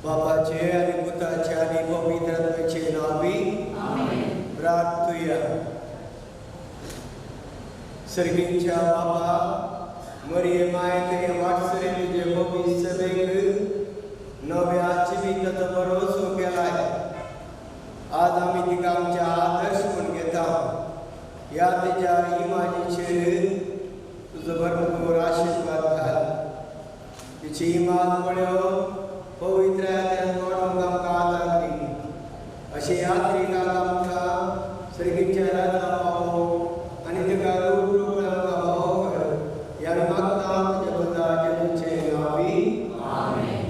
बापाचे आनी पुताचे आनी पवित्र आत्म्याचे नांवी प्रार्थुया. सर्गीच्या बापा मरिये माय तुवें वाटसरे तुजे पवित्र सभेक नव्या जिविताचो भरवसो केलाय. आज आमी तिका आमच्या आदर्श म्हूण घेता. ह्या तिच्या इमाजीचेर तुजो भरपूर आशिर्वाद घाल. तिची इमाज पळोवन पवित्र वाडोवंक आमकां आदार दी. अशें यात्रिकांक आमकां सर्गीच्या राजा पावो आनी तिका रूप रूप आमकां भाव कर. ह्या मागता तुज्या पुता जेजूचे नांवी. आमेन.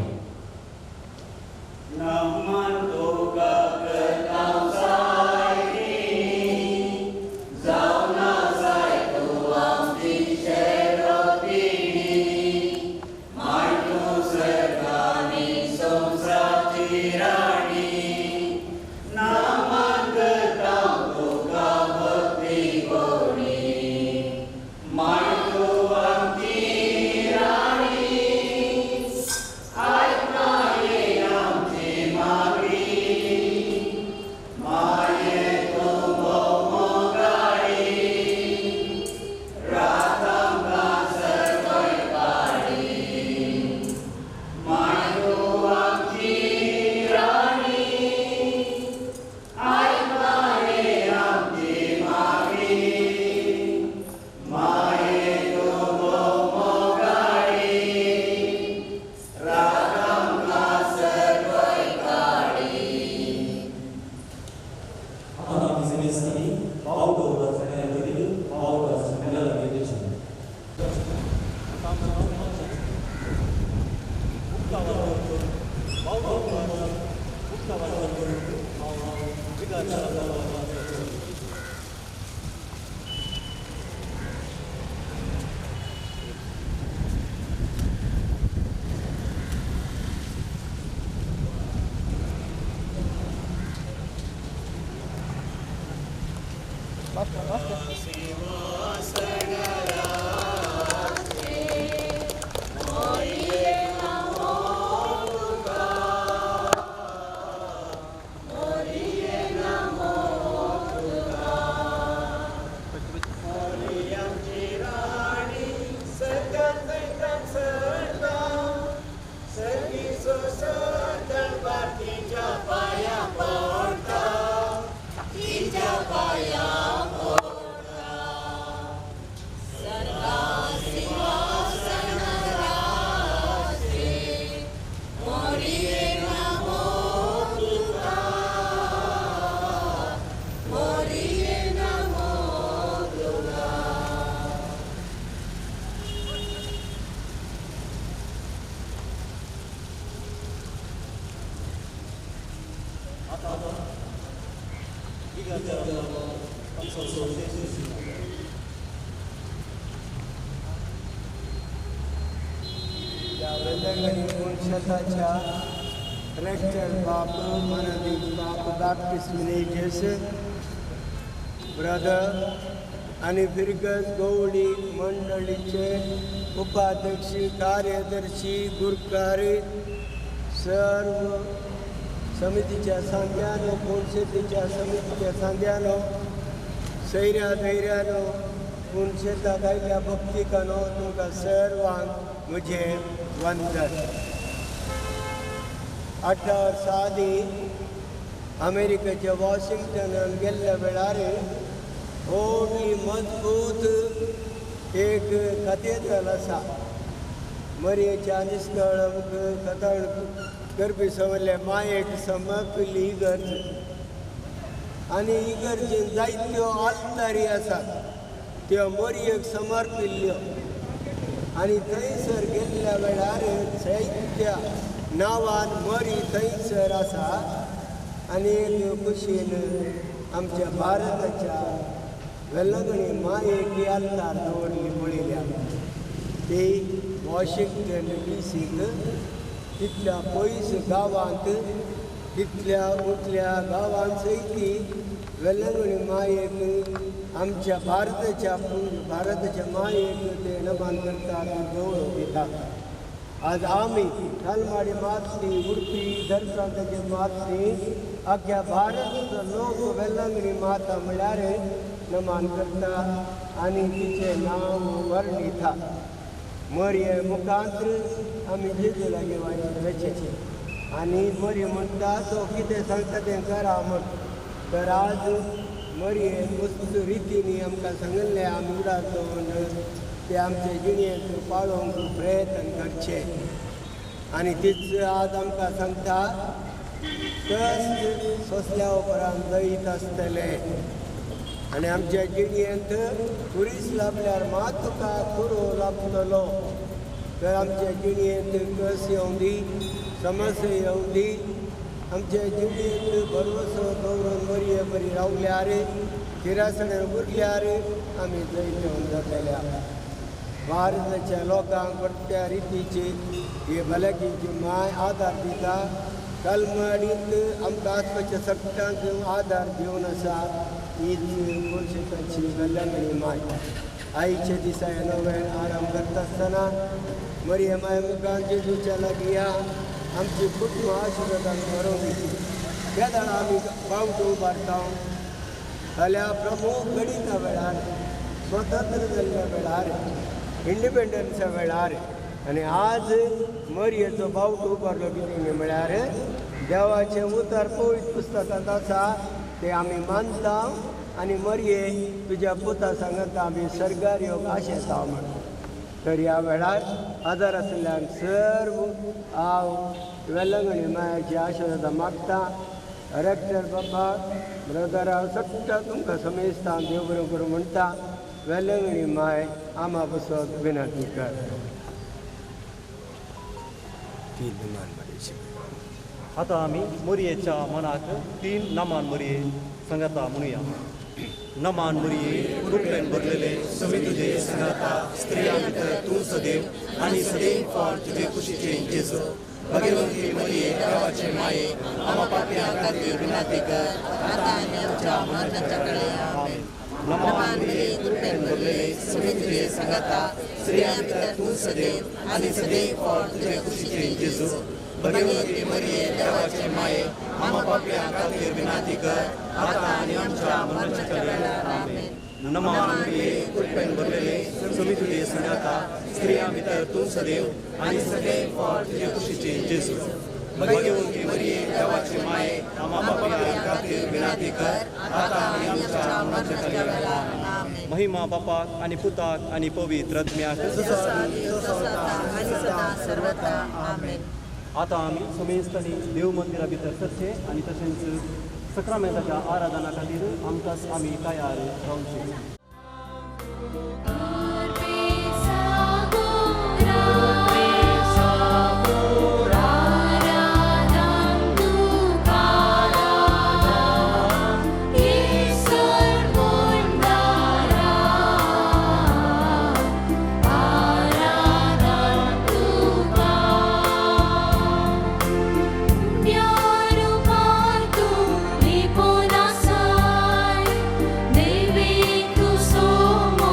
शेताच्या रेक्टर बाप मनदीप बाप बॅप्टिस्ट मिनेजर्स ब्रदर आनी फिरगज गवळी मंडळीचे उपाध्यक्ष कार्यदर्शी गुरकारी सर्व समितीच्या सांद्यानो पूण शेतीच्या समितीच्या सांद्यानो सैऱ्या धैर्यानो पूण शेताक आयिल्ल्या भक्तिकानो तुमकां सर्वांक म्हजें वंदन. 18 वर्सां आदीं अमेरिकेच्या वॉशिंग्टनान गेल्ल्या वेळार व्हडली मजबूत एक कथेद्रल आसा. मरयेच्या निस्कळंक कथाण करपी सवरले मायेक समर्पिल्ली इगर्ज आनी इगर्जेन जायत्यो आल्तारी आसात त्यो मरयेक समर्पिल्ल्यो आनी थंयसर गेल्ल्या वेळार जायत्या नांवान मरी थंयसर आसा. आनी एक कुशीन आमच्या भारताच्या वेलंगणी मायेक आल्तार दवरली पळयल्या. ती वॉशिंग्टन डीसीक तितल्या पयस गांवांत तितल्या उंचल्या गांवांत सयत ती वेलंगणी मायेक आमच्या भारताच्या भारताच्या मायेक ते नमान करतात, गौरव दितात. आज आमी कलमाडी मातली, उडपी दर प्रांताची मातली, अख्ख्या भारताचो लोक वेलंगणी माता म्हळ्यार नमान करता आनी तिचें नांव वर्णिता. मरये मुखांत्र आमी जेजू लागीं वचचें आनी मरी म्हणटा तो कितें सांगता तें करा म्हण. तर आज मरये मस्त रितीनी आमकां सांगिल्लें आमी उडास दवरून ते आमचे जिणेंत पाळोवंक प्रयत्न करचे. आनी तीच आज आमकां सांगता कश्ट सोंसल्या उपरांत जैत आसतलें आनी आमच्या जिणेंत खुरीस लाबल्यार मात तुका कुरो लाबतलो. तर आमच्या जिणेंत कस येवं दी, समस्या येवं दी, आमच्या जिणेंत भरवसो दवरून बरी बरी रावल्यार थिरासणेर उरल्यार आमी जैत येवन जातल्या. भारताच्या लोकांक प्रत्या रितीची ही भलायकीची माय आदार दिता. कलमाडींत आमकां आसपाच्या सगळ्यांक आदार दिवन आसा हीच पुरुशेताची वेलंगणी माय. आईच्या दिसा नव्यान आराम करता आसतना मरिये माय मुखार जेजूच्या लागीं या आमची कुटुंब आशिर्वादान भरोवन दिली. तेन्ना आमी बावटो उबारता जाल्यार प्रमूख गणिता वेळार, स्वतंत्र जाल्ल्या वेळार, इंडिपेंडन्सा वेळार आनी आज मरयेचो बावटो उबारलो कितें म्हळ्यार देवाचें उतर पवित्र पुस्तकांत आसा तें आमी मानता आनी मरये तुज्या पुता सांगता आमी सर्गार येवंक आशेता म्हण. तर ह्या वेळार आदार आशिल्ल्यान सर्व हांव वेलंगणी मायाची आशिर्वादां मागता. रेक्टर बाबा ब्रदर हांव सगळ्या तुमकां समेस्तां देव बरें करूं म्हणटा. वेलंगणी माय आमा पसत विनंती कर. आतां आमी मोरयेच्या मनाक तीन नमान मोरये सांगाता म्हणुया. नमान मोरये, कृपेन भरलेले, समी तुजे सांगाता, स्त्रियां भितर तूं सदैव आनी सदैव फळ तुजे कुशीचे जेजू. भगवंती मोरये, देवाचे माये, आमा पापयां खातीर विनंती कर आतां आनी आमच्या मरणाच्या वेळार. आमेन. नमान मोरये, कृपेन भरलेले, समी तुजे सांगाता, स्त्रियां भितर तूं सदैव आनी सदैव फळ तुजे कुशीचे जेजू. भगवंती मरिये, देवाचे माये, आमा पापयां खातीर विनंती कर आतां आनी आमच्या मरणाच्या वेळार. आमेन. नमान मरिये, कृपेन भरलेले, समी तुजे सांगाता, स्त्रियां भितर तूं सदैव आनी सदैव फळ तुजे कुशीचे जेजू. भगवंती मरिये, देवाचे माये, आमा पापयां खातीर विनंती कर आतां आनी आमच्या मरणाच्या वेळार. महिमा बापाक आनी पुताक आनी पवित्र आत्म्याक. आतां आमी समेस्तांनी देव मंदिरा भितर सरचें आनी तशेंच सक्रामेंताच्या आराधना खातीर आमकां आमी तयार रावचें. Devi tu somo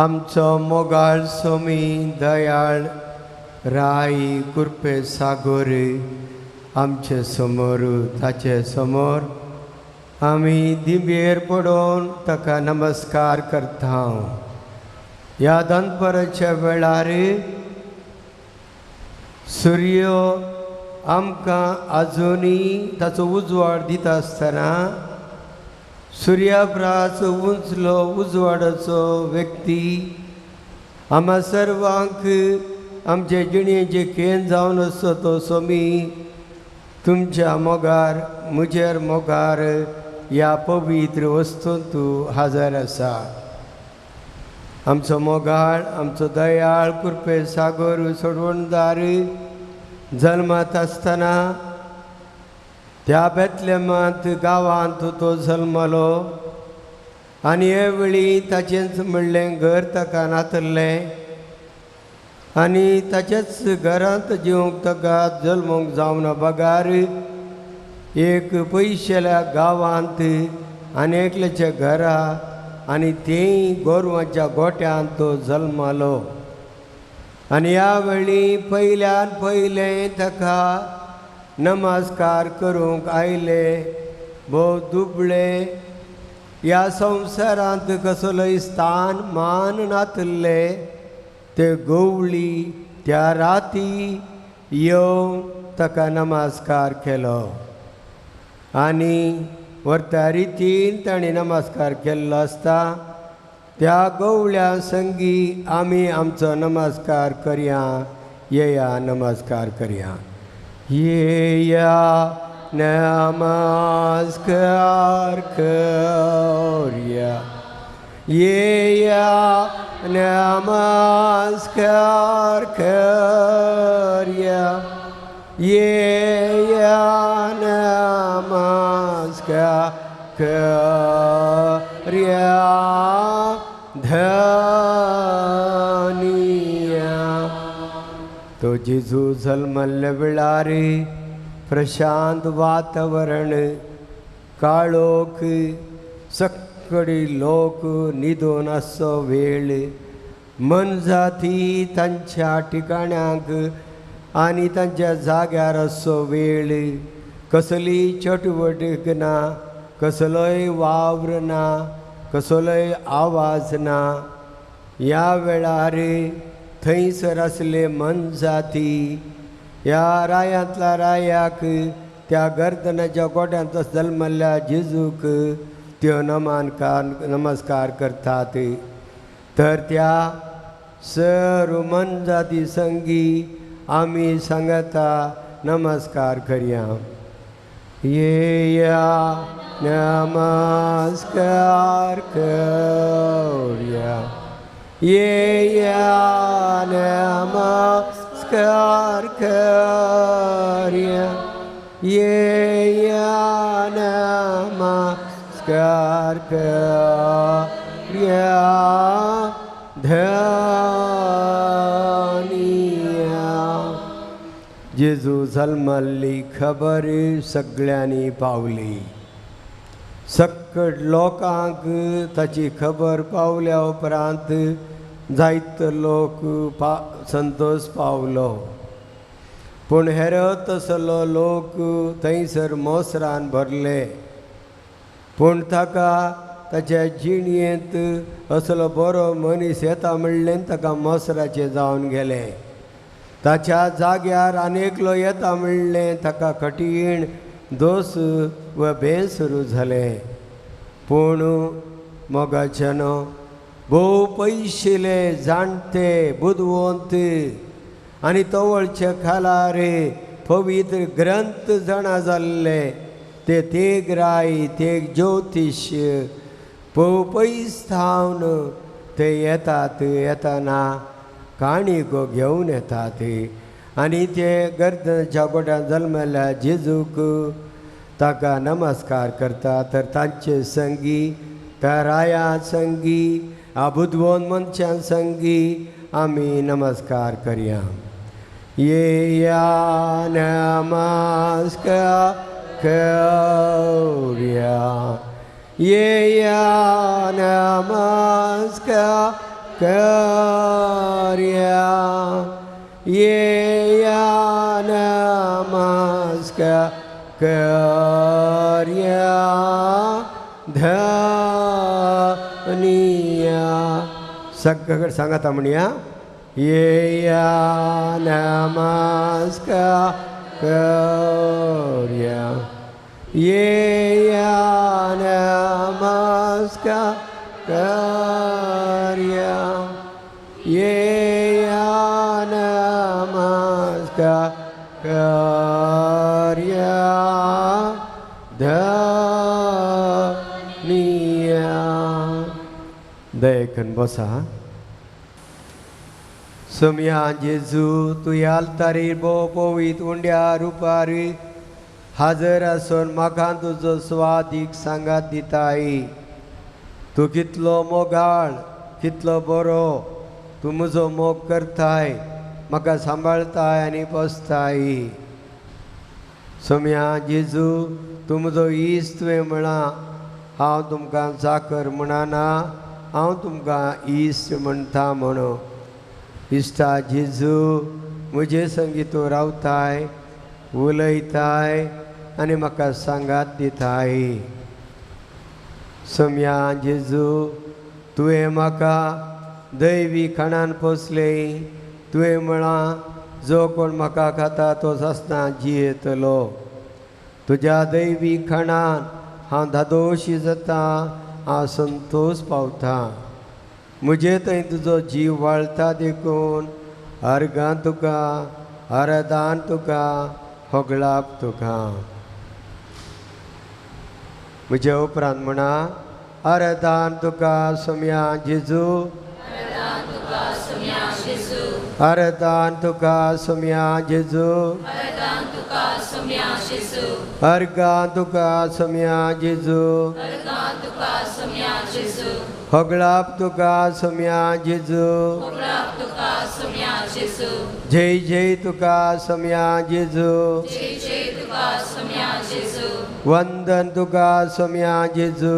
आमचो मोगाळ सोमी दयाळ राय कुर्पे सागोर आमचे समोर ताचे समोर आमी दिंबेर पडोवन ताका नमस्कार करता। ह्या दनपराच्या वेळार सूर्य आमकां आजुनूय ताचो उजवाड दिता आसतना सुर्याप्रास उंचलो उजवाडाचो व्यक्ती आमा सर्वांक आमचे जिणेचे केन जावन आसता तो सोमी तुमच्या मोगार म्हजेर मोगार ह्या पवित्र वस्तूंत तूं हाजर आसा। आमचो मोगाळ आमचो दयाळ कृपे सागर सोडवणदार जल्मात आसतना त्या बेतलेमांत गांवांत तो जल्मलो आनी हे वेळी ताचेंच म्हणलें घर ताका नातल्लें आनी ताचेच घरांत जेवंक ताका जल्मूंक जावना बगार एक पयशेल्या गांवांत आनी एकल्याच्या घरा आनी तेय गोरवांच्या गोट्यांत तो जल्मलो। आनी ह्या वेळी पयल्यान पयलें ताका नमस्कार करूंक आयले भोव दुबळे ह्या संवसारांत कसलोय स्थान मान नातल्ले ते गवळी त्या राती येवन ताका नमस्कार केलो आनी व्हरता रितीन ताणें नमस्कार केल्लो आसता त्या गवळ्या संगी आमी आमचो नमस्कार करया। येया नमस्कार करया। येया नमस्कार करया, येया नमस्कार करया, येया नमस्कार करया धनिया। तो जेजू जल्मल्ल्या वेळार प्रशांत वातावरण काळोख सक्कडी लोक न्हिदून आसचो वेळ मनजाती तांच्या ठिकाणाक आनी तांच्या जाग्यार आसचो वेळ कसली चटवटीक ना कसलोय वावर ना कसलोय आवाज ना। ह्या वेळार थंयसर आसले मनजाती ह्या रायांतल्या रायाक त्या गर्दनाच्या गोट्यांत जल्मल्ल्या जेजूक त्यो नमस्कार करतात। तर त्या सर्व मनजाती संगी आमी सांगता नमस्कार करया। येया नमस्कार करया, येया नमस्कार करया, येया नमस्कार करया धनिया। जेजू जल्मल्ली खबर सगळ्यांनी पावली। सक्कड लोकांक ताची खबर पावल्या उपरांत जायतो लोक संतोश पावलो, पूण हेरत तसलो लोक थंयसर मोसरान भरले। पूण ताका ताच्या जिणयेंत असलो बरो मनीस येता म्हणलें ताका मोसराचें जावन गेलें। ताच्या जाग्यार आनी एकलो येता म्हणलें ताका कठीण दोस व भेस सुरू जालें। पूण मोगाच्यान भोव पयशिले जाणटे बुदवंत आनी तवळचे खाला रे पवित्र ग्रंथ जाणा जाल्ले ते तेग राय तेग ज्योतिश भोव पयस थावन ते येतात येताना काणिको घेवन येतात आनी ते गर्दनाच्या गोट्यान जल्मल्या जेजूक ताका नमस्कार करता। तर तांचे संगी त्या राया संगी बुदवंत मनशां संगी आमी नमस्कार करया। येया नमस्कार करया, येया नमस्कार करया, येया नमस्कार करया धनिया। सगळं सांगता म्हणया, येया नमस्कार करया, येया नमस्कार करया, येया नमस्कार करया धनिया। दयेकन बसा। सोमया जेजू, तूं ह्या आल्तारीर भोव पवित्र उंड्या रुपार हाजर आसून म्हाका तुजो स्वादीक सांगात दिताय। तूं कितलो मोगाळ, कितलो बरो, तूं म्हजो मोग करताय, म्हाका सांबाळताय आनी पोसताय। सोमया जेजू, तूं म्हजो इश्ट तुवें म्हळां, हांव तुमकां चाकर म्हणना, हांव तुमकां इश्ट म्हणटा म्हणून। इश्टा जेजू, म्हजे संगी तूं रावताय, उलयताय आनी म्हाका सांगात दिताय। सोमया जेजू, तुवें म्हाका दैवी खाणान पोसलें, तुवें म्हळां जो कोण म्हाका खाता तो सासणां जियेतलो। तुज्या दैवी खाणान हांव धादोशी जाता, हांव संतोश पावता। म्हजे थंय तुजो जीव वाळटा देखून अर्गां तुका, आराधान तुका, होगळाप तुका। म्हजे उपरांत म्हणा, आराधान तुका सोमया जेजू, आराधान तुका सोमया जेजू, अर्गां तुका सोमया जेजू, होगळाप तुका सोमया जेजू, जय जय तुका सोमया जेजू, वंदन तुका सोमया जेजू,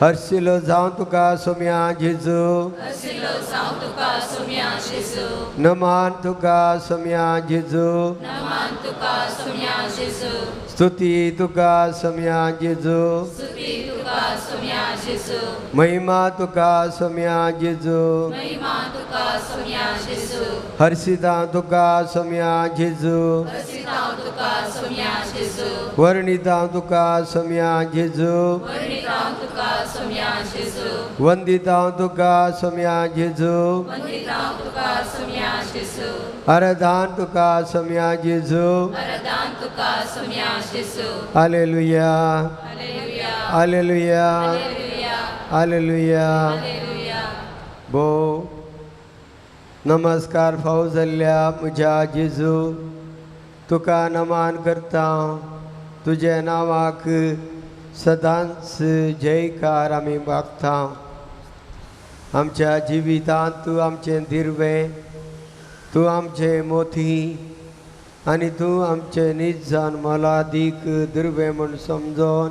हर्षिलो जावं तुका सोमया जेजू, नमान तुका सोमया जेजू, स्तुती तुका सोमया जेजू, महिमा तुका सोमया जेजू, हर्षिता तुका सोमया जेजू, वर्णिता तुका सोमया जेजू, वंदिता तुका सोमया जेजू, आराधान तुका सोमया जेजू। Hallelujah, hallelujah, hallelujah. भो नमस्कार फावो जाल्ल्या म्हज्या जेजू, तुका नमान करता, तुज्या नांवाक सदांच जयकार आमी मागता। आमच्या जिवितांत तूं आमचें दिर्वें, तूं आमचें मोती आनी तूं आमचें नीज जावन मोलादीक दिर्वें म्हूण समजोन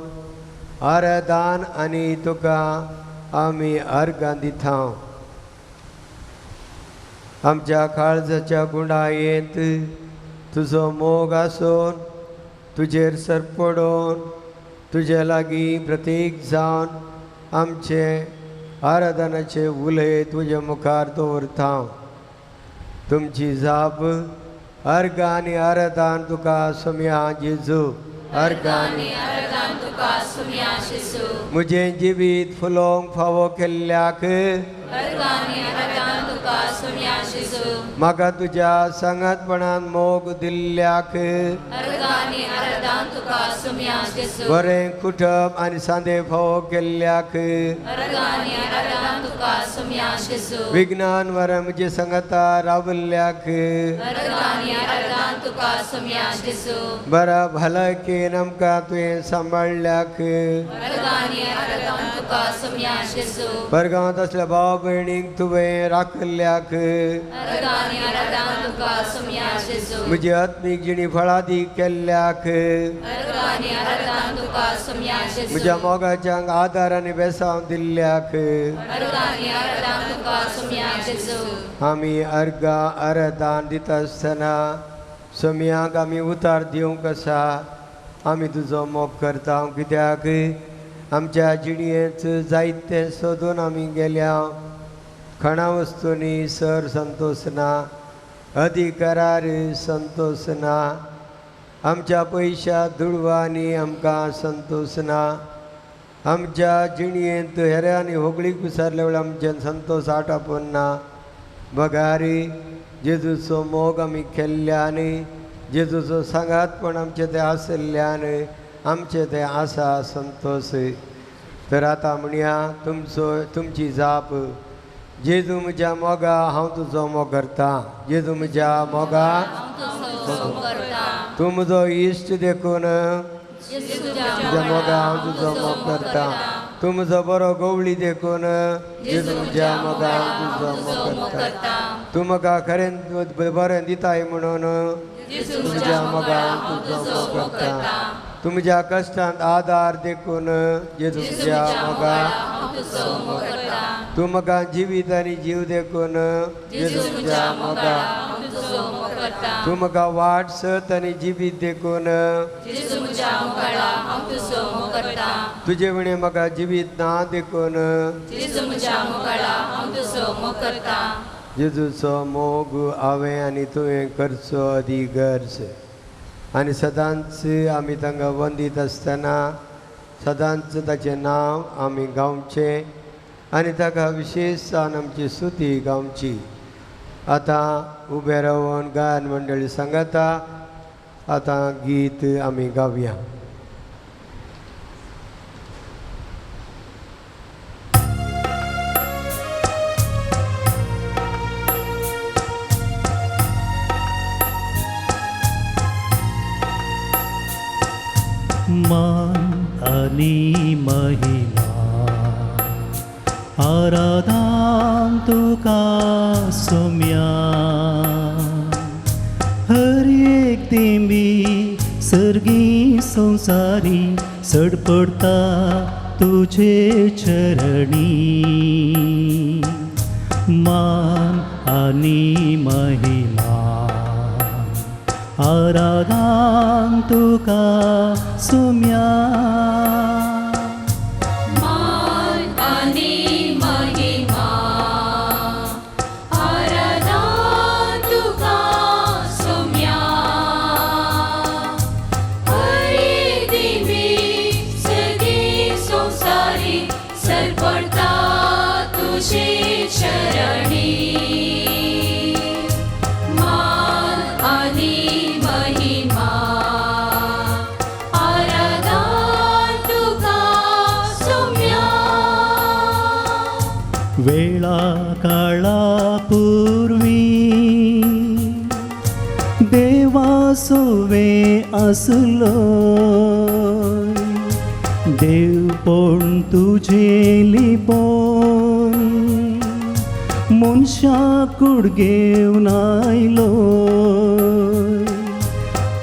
आराधान आनी तुका आमी अर्गां दिता। आमच्या काळजाच्या गुणायेंत तुजो मोग आसून तुजेर सरपडून तुजे लागीं प्रतीक जावन आमचे आराधनाचे उलय तुजे मुखार दवरता। तुमची जाप अर्गां आनी आराधान तुका सोमया जेजू, अर्गां आनी आराधान तुका सोमया जेजू, म्हजें जिवीत फुलोवंक फावो केल्ल्याक अर्गां आनी आराधान तुका सोमया जेजू, म्हाका तुज्या सांगातपणान मोग दिल्ल्याक अर्गां आनी आराधान तुका सोमया जेजू, बरें कुटुंब आनी सांदे फावो केल्ल्याक अर्गां आनी आराधान तुका सोमया जेजू, विज्ञान वरां म्हजे सांगाता रावल्ल्याक अर्गां आनी आराधान तुका सोमया जेजू, बरा भलायकेन आमकां तुवें सांबाळ्ळ्याक अर्गां आनी आराधान तुका सोमया जेजू, परगांवांत असल्या भाव भयणींक तुवें राखल्ल्याक अर्गां आनी आराधान तुका सोमया जेजू, म्हजी आत्मीक जिणी फळादीक केल्ल्याक अर्गां आनी आराधान तुका तुका सोम्या जेजू. म्हज्या मोगाच्यांक आदार आनी बेसांव दिल्ल्याक अर्गां आनी आराधान तुका सोम्या जेजू. आमी अर्गां आराधान दिता आसतना सोम्याक आमी उतार दिवंक आसा. आमी तुजो मोग करता कित्याक आमच्या जिणयेंत जायते सोदून आमी गेल्या. खाणा वस्तूंनी सर संतोश ना, अधिकारार संतोश ना, आमच्या पयशा दुडवांनी आमकां संतोश ना. आमच्या जिणयेंत हेरांनी होगळीक विसरल्या वेळार आमच्यान संतोश आटापून ना. बगारी जेजूचो मोग आमी केल्ल्यान, जेजूचो सांगातपण आमचें तें आशिल्ल्यान आमचें तें आसा संतोश. तर आतां म्हणया तुमचो तुमची जाप. जेजू म्हज्या मोगा हांव तुजो मोग करता. जेजू म्हज्या मोगा तूं म्हजो इश्ट देखून म्हज्या मोगा हांव तुजो मोग करता. तूं म्हजो बरो गवळी देखून जेजू म्हज्या मोगा हांव तुजो मोग करता. तूं म्हाका खरें बरें दिताय म्हणून तुज्या मोगा हांव तुजो मोग करता. तूं म्हज्या कश्टांत आदार देखून जेजू म्हज्या मोगा. तूं म्हाका जिवीत आनी जीव देखून जेजू म्हज्या मोगा. तूं म्हाका वाट सत आनी जिवीत देखून तुजे विणे म्हाका जिवीत ना देखून जेजूचो मोग हांवें आनी तुवें करचो अदी गरज. आनी सदांच आमी तांकां वंदीत आसतना सदांच ताचें नांव आमी गावचें आनी ताका विशेश जावन आमची स्तुती गावची. आतां उबें रावन गायन मंडळी सांगता. आतां गीत आमी गावया. मान आनी महिमा आराधान तुका सोम्या. हर एक देंबी सर्गी संसारी सडपडता तुझे चरणी. मान आनी महिमा आराधान तुका सोम्या. मान आनी महिमा आराधान तुका सोम्या. हर एक देवी सगळी संसारी सरपडता तुझे चरणी. मान आनी महिमा आराधान तुका सोम्या. वेळा काळा पूर्वी देवा सोवे आसलो. देवपण तुझे लिपोन मनशा कूड घेवन आयलो.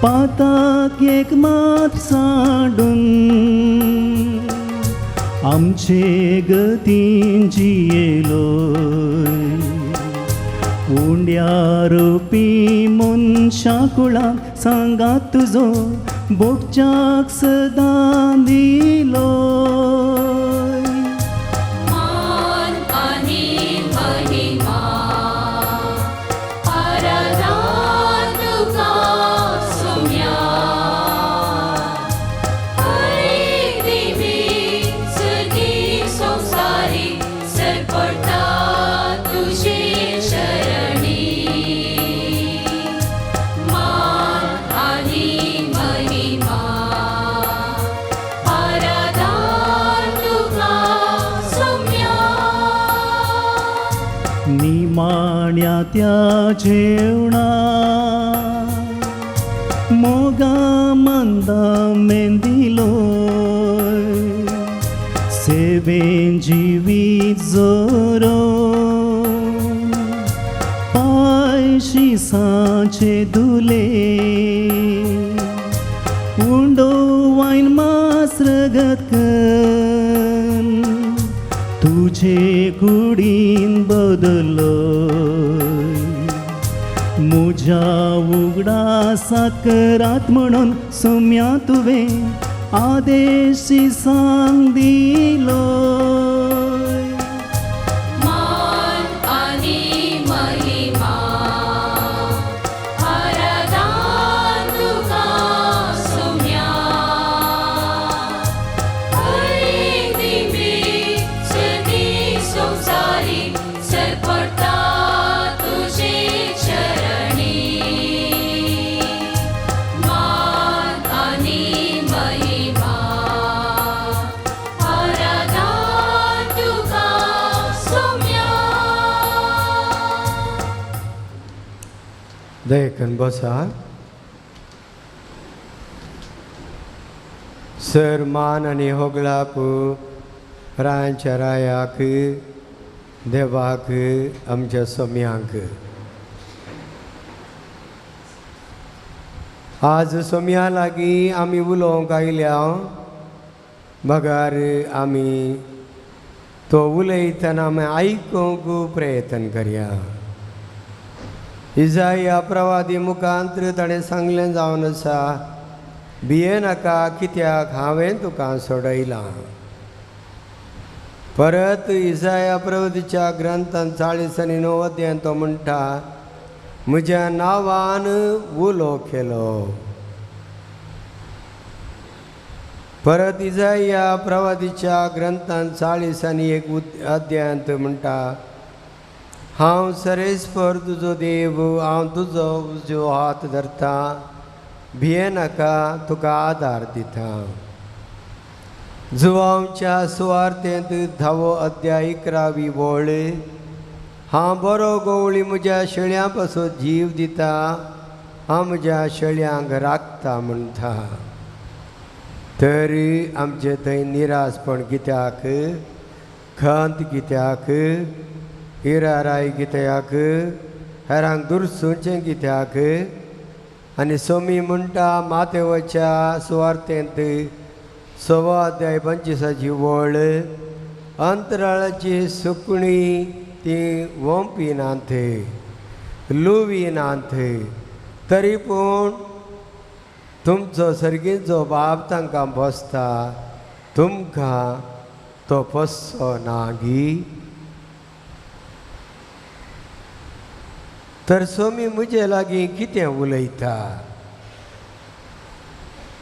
पाताक एक मात साडून आमचे गतीन जियेलो. उंड्या रोपी मनशा कुळाक सांगात तुजो बोगच्याक सदां दिलो. मान आनी महिमा आराधान तुका सोम्या. हर एक देवी सगळी संसारी सरपडता तुझे शरणी. मान आनी महिमा आराधान तुका सोम्या. निमाण्या त्या जेवणा मोगा मंदा मेंदिलो. सेवेन जिवीत जोरो पांय शिसाचे धुले. उंडो वायन मास रगत कन तुजे कुडीन बदलो मुज्या उगडासात करात म्हणून सोम्या तुवें आदेश सांग दिलो. मान आनी महिमा आराधन तुका सोम्या हरेक दिमी सदी संवसारी सरपडटा तुजे चरणी मान आनी महिमा आराधन तुका सोम्या. दयकन बसा. सर मान आनी होगळाप रायांच्या रायाक देवाक आमच्या सोम्यांक. आज सोम्या लागीं आमी उलोवंक आयल्या बगर आमी तो उलयतना आमी आयकूंक प्रयत्न करया. इजाया प्रवादी मुखांत ताणें सांगलें जावन आसा, भिये नाका कित्याक हांवें तुका सोडयलां. परत इजाया प्रवादीच्या ग्रंथान 49 अध्यायान तो म्हणटा, म्हज्या नांवान उलो केलो. परत इजाया प्रवादीच्या ग्रंथान 41 अध्यायांत म्हणटा, हांव सरेस्पर तुजो देव, हांव तुजो उजवो हात धरता, भिये नाका तुका आदार दिता. जुवांच्या सुवार्तेंत 10वो अध्याय 11वी वळ, हांव बरो गवळी म्हज्या शेळयां पासून जीव दिता, हांव म्हज्या शेळयांक राखता म्हणटा. तरी आमचे थंय निरासपण कित्याक, खंत कित्याक, इराराय कित्याक, हेरांक दुरसुचें कित्याक. आनी सोमी म्हणटा मातेवाच्या सुवार्तेंत 6वो अध्याय 25ची वळ, अंतराळाची सुकणी ती वोंपी नात, लुवी नात, तरी पूण तुमचो सर्गीचो बाप तांकां पोसता, तुमकां तो पोसचो ना गी. तर सोमी म्हजे लागीं कितें उलयता.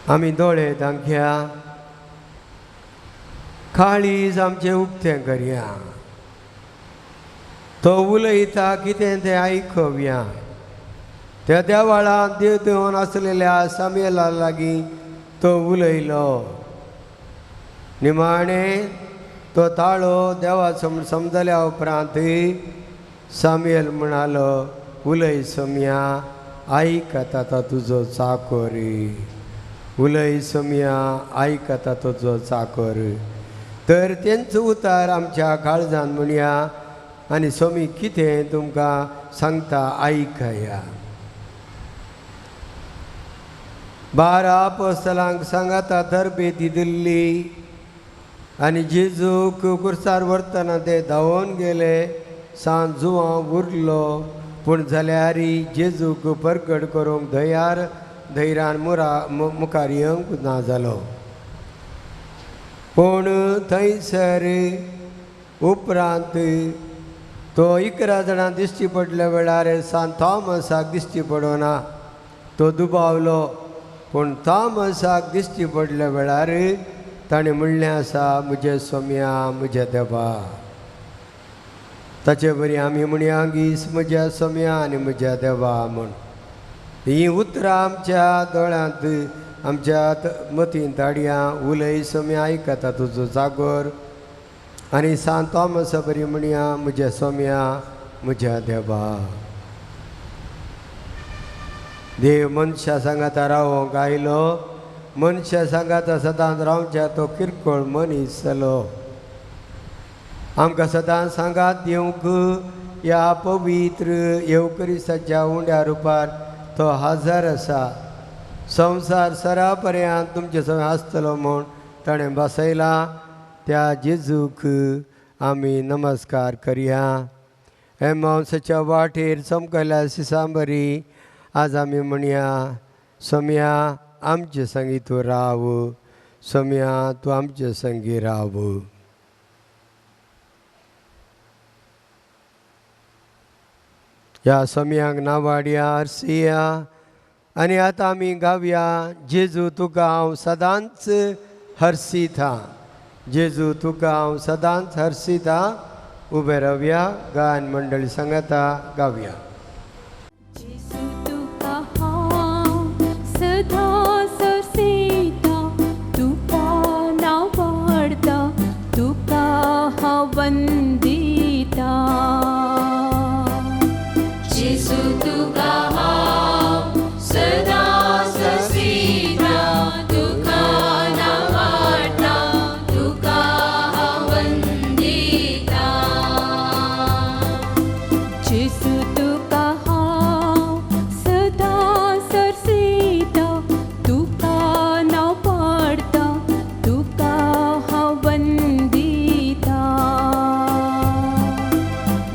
आमी दोळे धांकया, काळीज आमचें उक्तें करया, तो उलयता कितें तें आयकुया. त्या देवाळांत देव देवन आसलेल्या सामेला लागीं तो उलयलो. निमाणें तो ताळो देवा समजल्या उपरांत सामेल म्हणालो, उलय सोम्या, आयकता तो तुजो चाकोर. उलय सोम्या, आयकता तुजो चाकोर. तर तेंचो उतार आमच्या काळजान म्हणया आनी सोमी कितें तुमकां सांगता आयकया. 12 अपोस्तलांक सांगाता तरबेती दिल्ली आनी जेजूक कुर्सार व्हरतना ते धांवून गेले. सांज जुवां उरलो, पूण जाल्यार जेजूक परगट करूंक धैर्यान मुखार येवंक ना जालो. पूण थंयसर उपरांत तो 11 जाणां दिश्टी पडल्या वेळार सांत थॉमसाक दिश्टी पडना, तो दुबावलो. पूण थॉमसाक दिश्टी पडल्या वेळार ताणें म्हणलें आसा, म्हजें सोम्या, म्हज्या देवा. ताचे बरी आमी म्हणया गीस म्हज्या सोम्या आनी म्हज्या देवा म्हूण. हीं उतरां आमच्या दोळ्यांत आमच्या मतींत हाडया. उलय सोम्या, आयकता तुजो जागोर. आनी सांत थॉमसा बरी म्हणया, म्हज्या सोम्या, म्हज्या देवा. देव मनशा सांगाता रावोंक आयलो, मनशा सांगाता सदांच रावच्या तो किरकोळ मनीस जालो. आमकां सदांच सांगात दिवंक ह्या पवित्र येवकरिसाच्या उंड्या रुपार तो हजर आसा. संवसार सरा पर्यंत तुमचे सगळें आसतलो म्हूण ताणें बसयला त्या जेजूक आमी नमस्कार करया. एमावसाच्या वाटेर चमकल्या सिसांबरी आज आमी म्हणया, सोम्या आमचे संगी तूं राव, सोम्या तूं आमचे संगी राव. ह्या सोम्यांक नावाडया हरसिया आनी आतां आमी गावया, जेजू तुका हांव सदांच हरसिता, जेजू तुका हांव सदांच हरसिता. उबे रावया, गायन मंडळी सांगाता गावया. जेजू तुका हांव सदांच हरसिता, तुका नावाडता, तुका हांव वंदिता. जेजू तुका हांव सदांच हरसिता, तुका नावाडता, तुका हांव वंदिता. जेजू तुका हांव सदांच हरसिता, तुका नावाडता, तुका हांव वंदिता.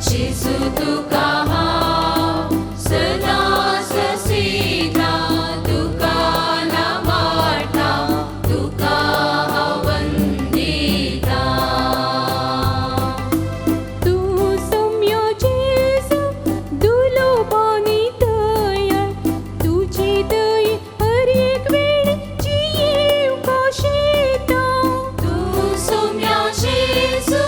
जेजू तुका हांव सदांच हरसिता, तुका नावाडता, तुका हांव वंदिता. तूं सौम्य जेजू दुलोबानी दयाळ, तुजी दये हर एक वेळ जियेवंक आशेता. तूं सौम्य जेजू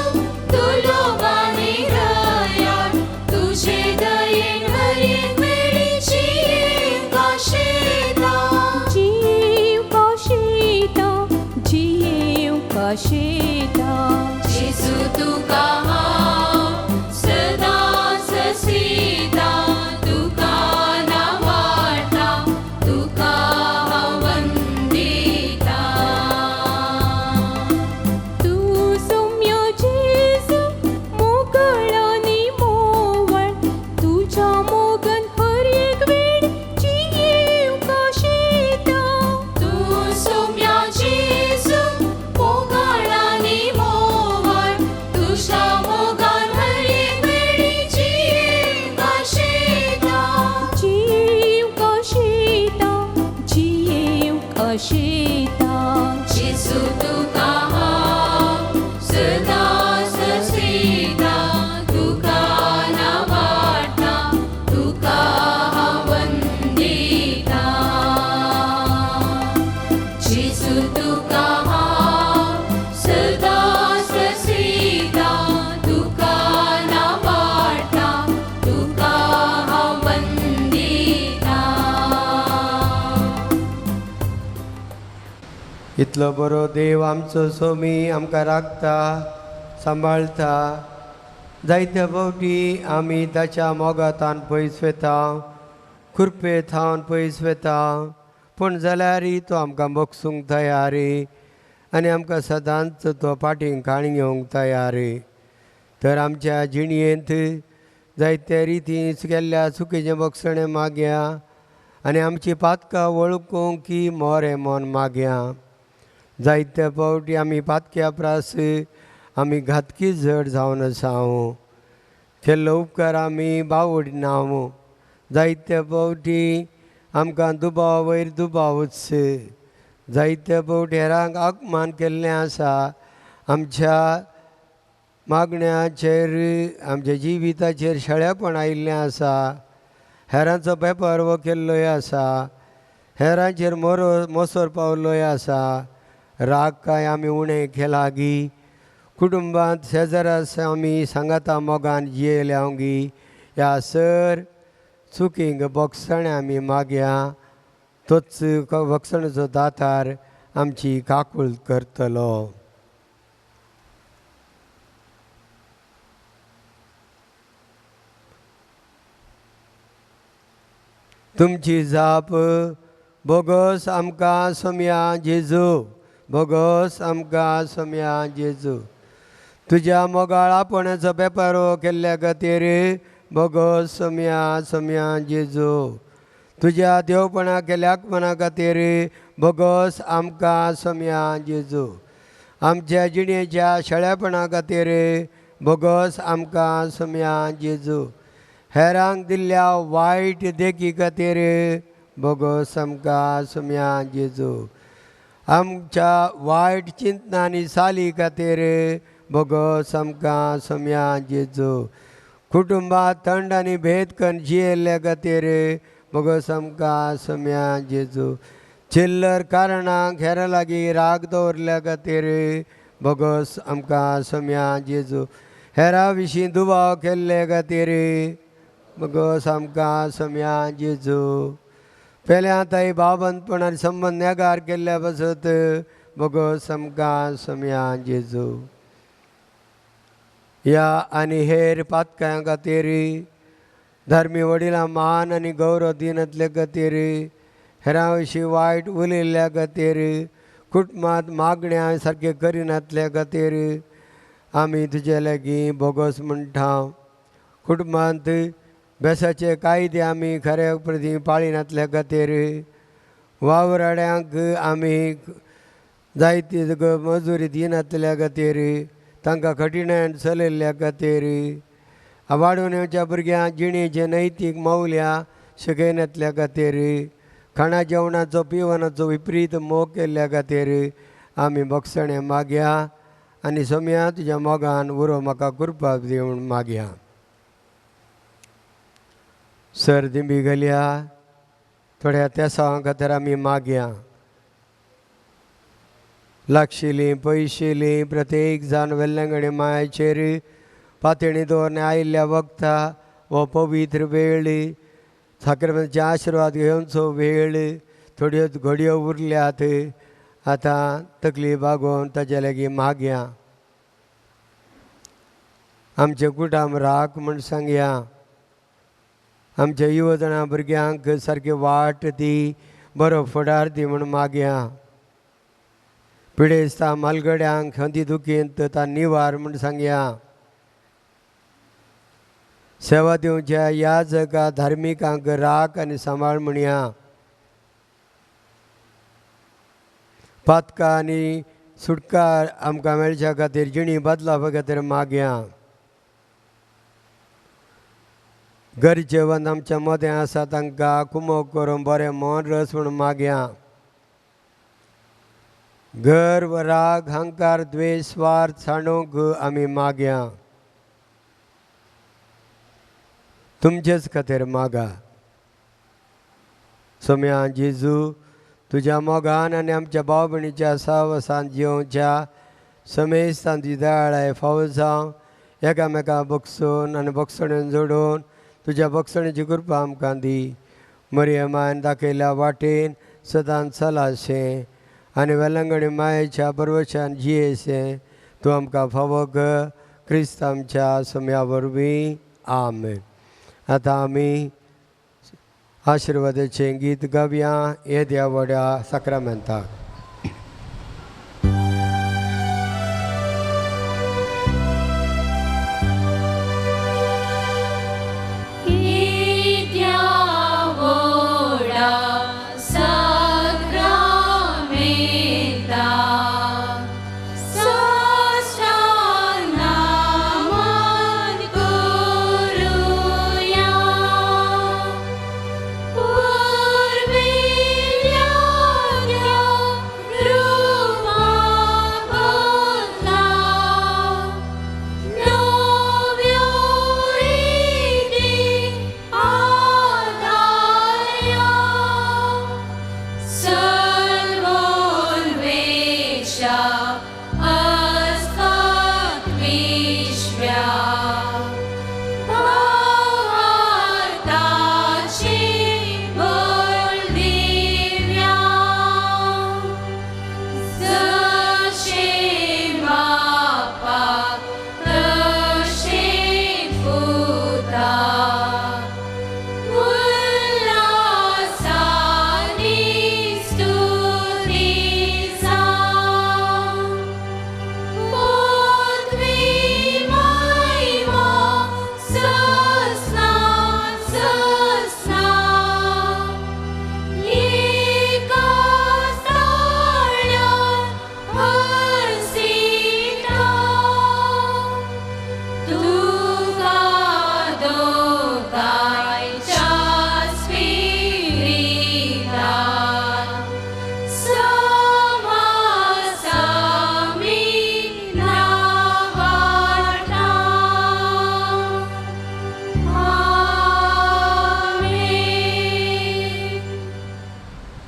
दुलोबानी दयाळ, तुजे दयेन हर एक वेळी जियेवंक आशेता. जियेवंक आशेता, जियेवंक आशेता. जेजू तुका हांव सदांच हरसिता, तुका नावाडता, तुका हांव वंदिता. तूं सौम्य जेजू मोगळ आनी मोवळ, तुज्या मोगान हर एक वेळ जियेवंक आशेता. तूं सौम्य जेजू मोगळ आनी मोवळ, तुज्या मोगान हर एक वेळी जियेवंक आशेता. जियेवंक आशेता, जियेवंक आशेता. जेजू तुका हांव सदांच हरसिता, तुका नावाडता, तुका हांव वंदिता. जेजू तुका हांव सदांच हरसिता, तुका नावाडता, तुका हांव वंदिता. इतलो बरो देव आमचो सोमी आमकां राखता, सांबाळटा. जायते फावटी आमी ताच्या मोगातान पयस वता, कृपे थावन पयस वता, पूण जाल्यारय तो आमकां बगसूंक तयार आनी आमकां सदांच तो फाटीं काणी घेवंक तयार. तर आमच्या जिणयेंत जायते रितीन केल्ल्या चुकीचें बगसणें मागया आनी आमची पातकां वळखूंक की मोरें मन मागया. जायते फावटी आमी पातक्या प्रास आमी घातकी जड जावन आसा. केल्लो उपकार आमी बावडना. जायते फावटी आमकां दुबाव वयर दुबावच, जायते फावटी हेरांक अपमान केल्लें आसा. आमच्या मागण्याचेर, आमच्या जिविताचेर शेळेपण आयिल्लें आसा. हेरांचो बेपर्व केल्लोय आसा, हेरांचेर मोसोर पावल्लोय आसा. राग काय आमी उणें केलागी, कुटुंबांत शेजारा आमी सांगाता मोगान जियेल्या गी. ह्या सर चुकींक बोगसणें आमी मागया, तोच बोगसणेचो दातार आमची काकूळ करतलो. तुमची जाप बोगस आमकां सोम्या जेजू, बोगस आमकां सोम्या जेजू. तुज्या मोगाळ आपणाचो बेपारो केल्ल्या खातीर बोगस सोम्या सोम्या जेजू. तुज्या देवपणा केल्या आगमना खातीर बोगस आमकां सोम्या जेजू. आमच्या जिणेच्या शेळेपणा खातीर भोगोस आमकां सोम्या जेजू. हेरांक दिल्ल्या वायट देखी खातीर भोगोस आमकां सोम्या जेजू. आमच्या वायट चिंतना आनी साली खातीर भोगोस आमकां सोम्या जेजू. कुटुंबांत थंड आनी भेद करून जियेल्ल्या खातीर भोगोस आमकां सोम्या जेजू. चिल्लर कारणांक हेरां लागीं राग दवरल्या खातीर भोगोस आमकां सोम्या जेजू. हेरां विशीं दुबाव केल्ले खातीर भोगोस आमकां सोम्या जेजू. पेल्या ताई भावबंदपण आनी संबंद नेगार केल्ल्या पासत भोगोस आमकां सोम्या जेजू. ह्या आनी हेर पातकायां खातीर धार्मी वडिलां मान आनी गौरव दिनातले खातीर हेरां विशीं वायट उलयल्ल्या खातीर कुटुंबांत मागण्या सारकें करिनातल्या खातीर आमी तुजे लागीं भोगोस म्हणटा. कुटुंबांत बेसाचे कायदे आमी खऱ्या प्रती पाळिनातल्या खातीर वावराड्यांक आमी जायती मजुरी दिनातल्या खातीर तांकां कठीणायन चलयल्ल्या खातीर वाडून येवच्या भुरग्यांक जिणेचे नैतीक मौल्यां शिकयनातल्या खातीर खाणा जेवणाचो पिवणाचो विपरीत मोग केल्ल्या खातीर आमी भोगसणें मागया आनी सोम्या तुज्या मोगान उरो म्हाका कृपा दी म्हूण मागया. सर दिंबी घालया थोड्या तेसांव खातीर आमी मागया. लागशिल्लीं पयशिल्लीं प्रत्येक जाण वेल्लंगणी मायाचेर पातणी दवरून आयिल्ल्या वखता हो पवित्र वेळ साक्रामेंताचे आशिर्वाद घेवचो वेळ थोड्योच घडयो उरल्यात आतां तकली बागोवन ताजे लागीं मागया. आमचे कुटाम राख म्हूण सांगया. आमच्या युवजणां भुरग्यांक सारकी वाट दी बरो फुडार दी म्हूण मागया. पिडेस्ता मालगड्यांक खंती दुखींत ता निवार म्हूण सांगया. सेवा दिवच्या ह्या जगा धार्मिकांक राख आनी सांबाळ म्हणया. पातकां आनी सुटका आमकां मेळच्या खातीर जिणी बदलापा खातीर मागया. गरजेवंत आमच्या मदें आसा तांकां कुमोक करून बरें मन रस म्हूण मागया. गर्व राग हंकार द्वेश स्वार्थ सांडूंक आमी मागया. तुमचेच खातीर मागा. सोम्या जेजू तुज्या मोगान आनी आमच्या भाव भयणीच्या सहवासान जियोवच्या समेस्तान तुजी दयाळाय फावो जावं. एकामेका बगसून आनी बगसणेन जोडून तुज्या बगसणेची कृपा आमकां दी. मरियमान दाखयल्या वाटेन सदांच चलाशें आनी वेलंगणी मायेच्या बरवशान जियेशें तूं आमकां फावो कर क्रिस्त आमच्या सोम्या वरवीं. आमेन. आतां आमी आशिर्वादाचें गीत गावया येद्या व्हड्या साक्रामेंताक. पूर्वेल्या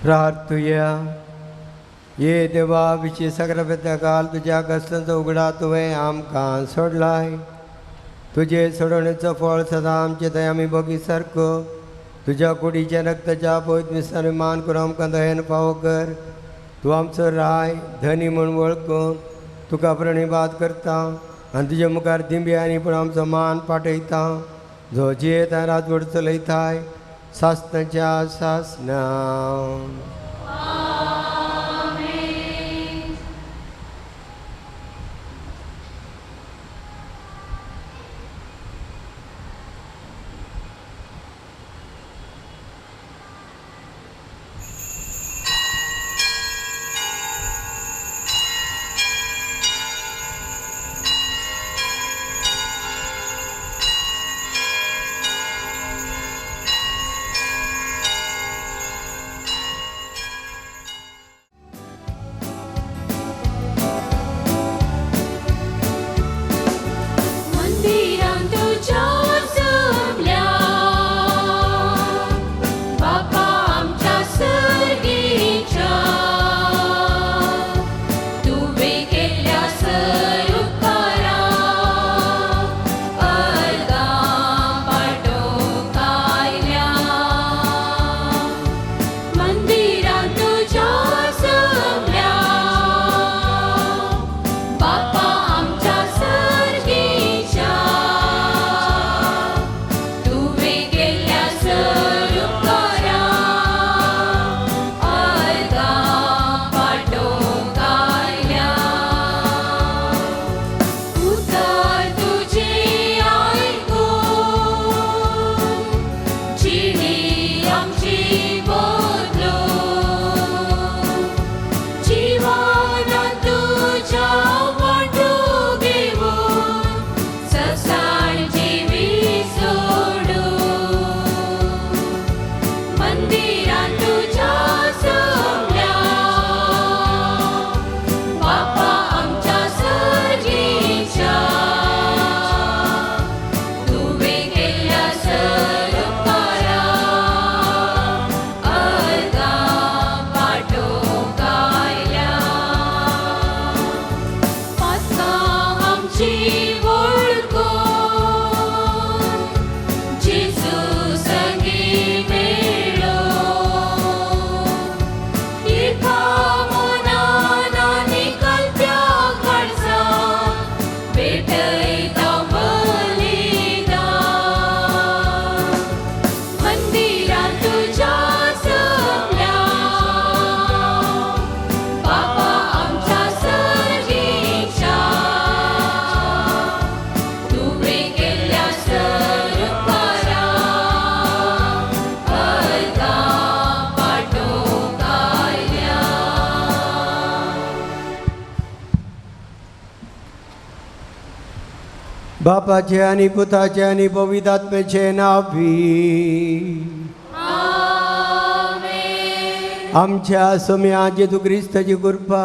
प्रार्थुया. ये देवा विशी सगळ्या काल तुज्या कश्टांचो उगडा तुवें आमकां सोडलाय. तुजे सोडवणेचो फळ सदां आमचे थंय आमी भोगी सारको तुज्या कुडीच्या रक्ताच्या पवित्र मिसांनी मान करून आमकां दयेन फावो कर. तूं आमचो राय धनी म्हूण वळखून तुका प्रणिपात करता आनी तुजे मुखार दिंब्यांनी पूण आमचो मान पाठयता जो जियेता राजवट चलयताय सासनाच्या सासना. बापाचे आनी पुताचे आनी पवित्र आत्म्याचे नांवी आमच्या सोम्या जेजू क्रिस्ताची कृपा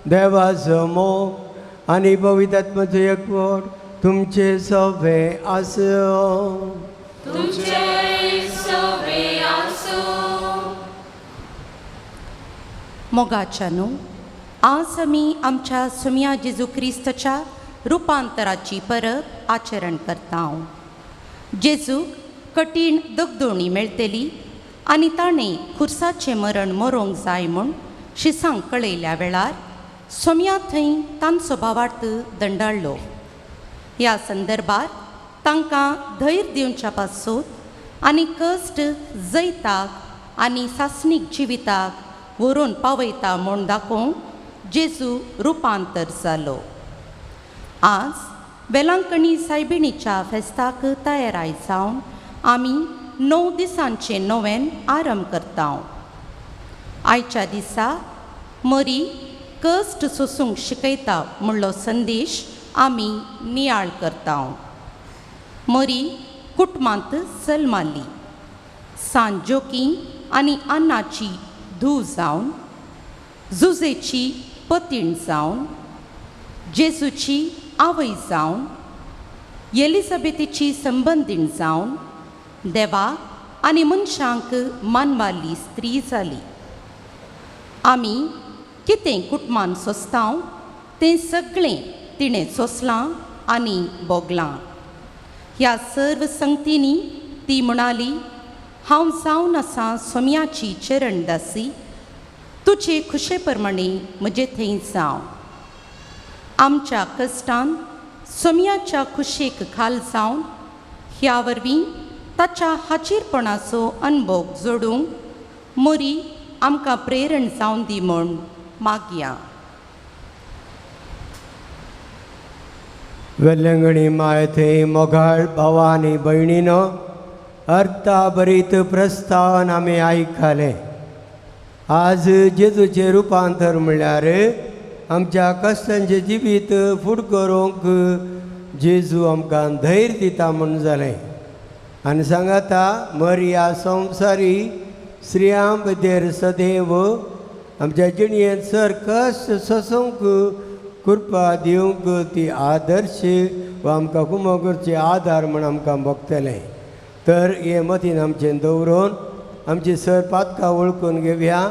देवाचो मोग आनी पवित्र आत्म्याचो एकवट तुमचे सगळे आसूं. मोगाच्यानू आज आमी आमच्या सोम्या जेजू क्रिस्ताच्या रुपांतराची परब आचरण करता. जेजूक कठीण दगदोणी मेळटली आनी ताणें खुर्साचें मरण मरोंक जाय म्हूण शिसांक कळयल्या वेळार सोम्या थंय तांचो भावार्थ दंडाळ्ळो. ह्या संदर्भार तांकां धैर्य दिवच्या पासून आनी कश्ट जैताक आनी सासणीक जिविताक व्हरून पावयता म्हूण दाखोवंक जेजू रुपांतर जालो. आज वेलांकणी सायबिणीच्या फेस्ताक तयाराय जावन आमी 9 दिसांचे नोवेन आरंभ करता. आयच्या दिसा मरी कश्ट सोसूंक शिकयता म्हणलो संदेश आमी नियाळ करता. मरी कुटुंबांत जल्माली सान जोकी आनी अन्नाची धूव जावन जुजेची पतीण जावन जेजूची आवय जावन एलिझाबेथीची संबंदीण जावन देवाक आनी मनशांक मानवाली स्त्री जाली. आमी कितें कुटमान सोंसता तें सगळें तिणें सोंसलां आनी भोगलां. ह्या सर्व संगतींनी ती म्हणाली, हांव जावन आसा सोम्याची चरणदासी, तुजे खुशे प्रमाणे म्हजे थंय जावं. आमच्या कश्टान सोम्याच्या खुशेक खाल जावन ह्या वरवीं ताच्या हाजीरपणाचो अनभोग जोडूंक मोरी आमकां प्रेरण जावन दी म्हूण मागया. वेल्लंगणी माय थंय मोगाळ भावानी भयणीनो अर्थाभरीत प्रस्तावन आमी आयकलें. आज जेजूचें रुपांतर म्हणल्यार आमच्या कश्टांचें जिवीत फुड करूंक जेजू आमकां धैर्य दिता म्हूण जालें. आनी सांगाता मरिया संवसारी स्त्रियां भितर सदैव आमच्या जिणेंत सर कश्ट सोसूंक कृपा दिवंक ती आदर्श वा आमकां कुमो करचे आदार म्हूण आमकां भोगतलें. तर हे मतीन आमचें दवरून आमची सर पातकां वळखून घेवया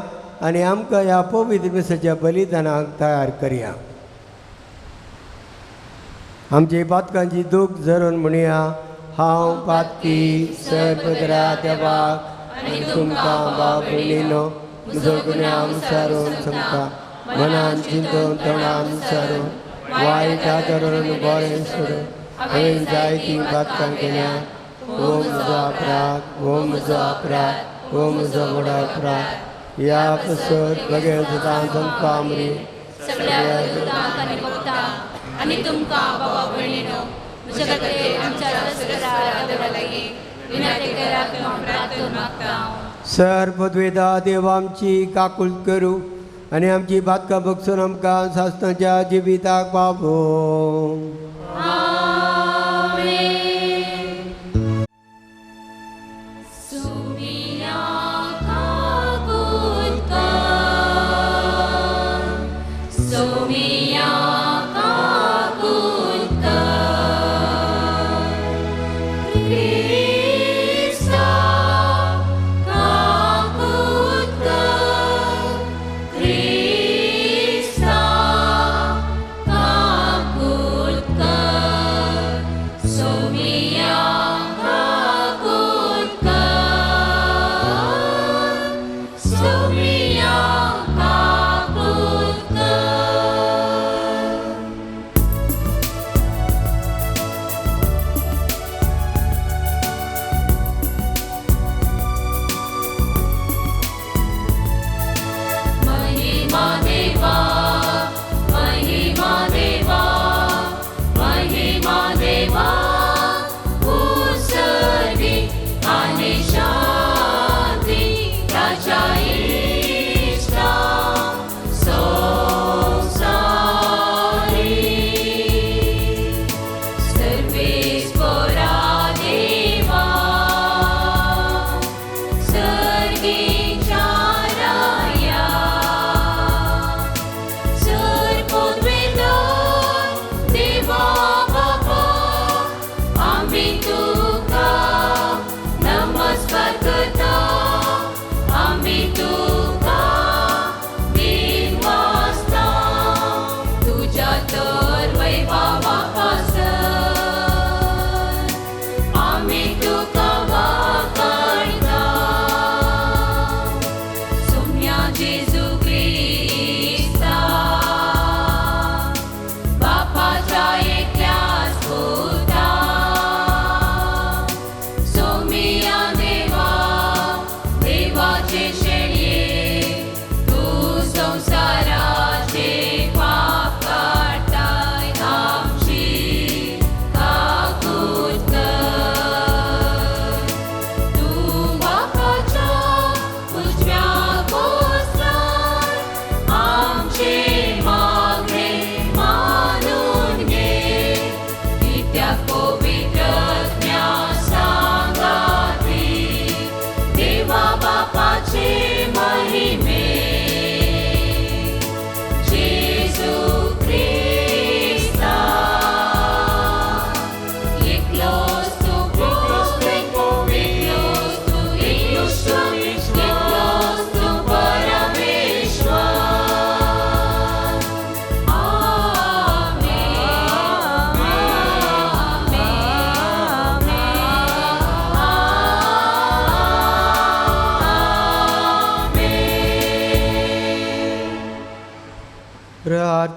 आनी आमकां ह्या पवित्र मिसाच्या बलिदानाक तयार करया. आमचे पातकांची दूख झरोवन म्हणया, हांव पातकी सर्वदरा देवाक आनी तुमकां भाव भयणीनो म्हजो गुन्यांव सारून सांगता, मनान चिंतून तोंडान सारून वायट आदरून बरें सोडून हांवें जायतीं पातकां केल्या. ओ म्हजो अपराध, ओ म्हजो अपराध, ओ म्हजो व्हडो अपराध. ह्या पसत बगैर सदां तुमकां मरी सगळ्या दुतांक आनी भक्तांक आनी तुमकां बाबा भयणीनो म्हज्या खातीर आमच्या तस्करा देवा लागीं विनंती करात म्हूण प्रार्थना मागता. सर पदवेदा देव आमची काकूल करूं आनी आमची बातकां बगसून आमकां सासणाच्या जिविताक पावोवं. Somiya kakutkar.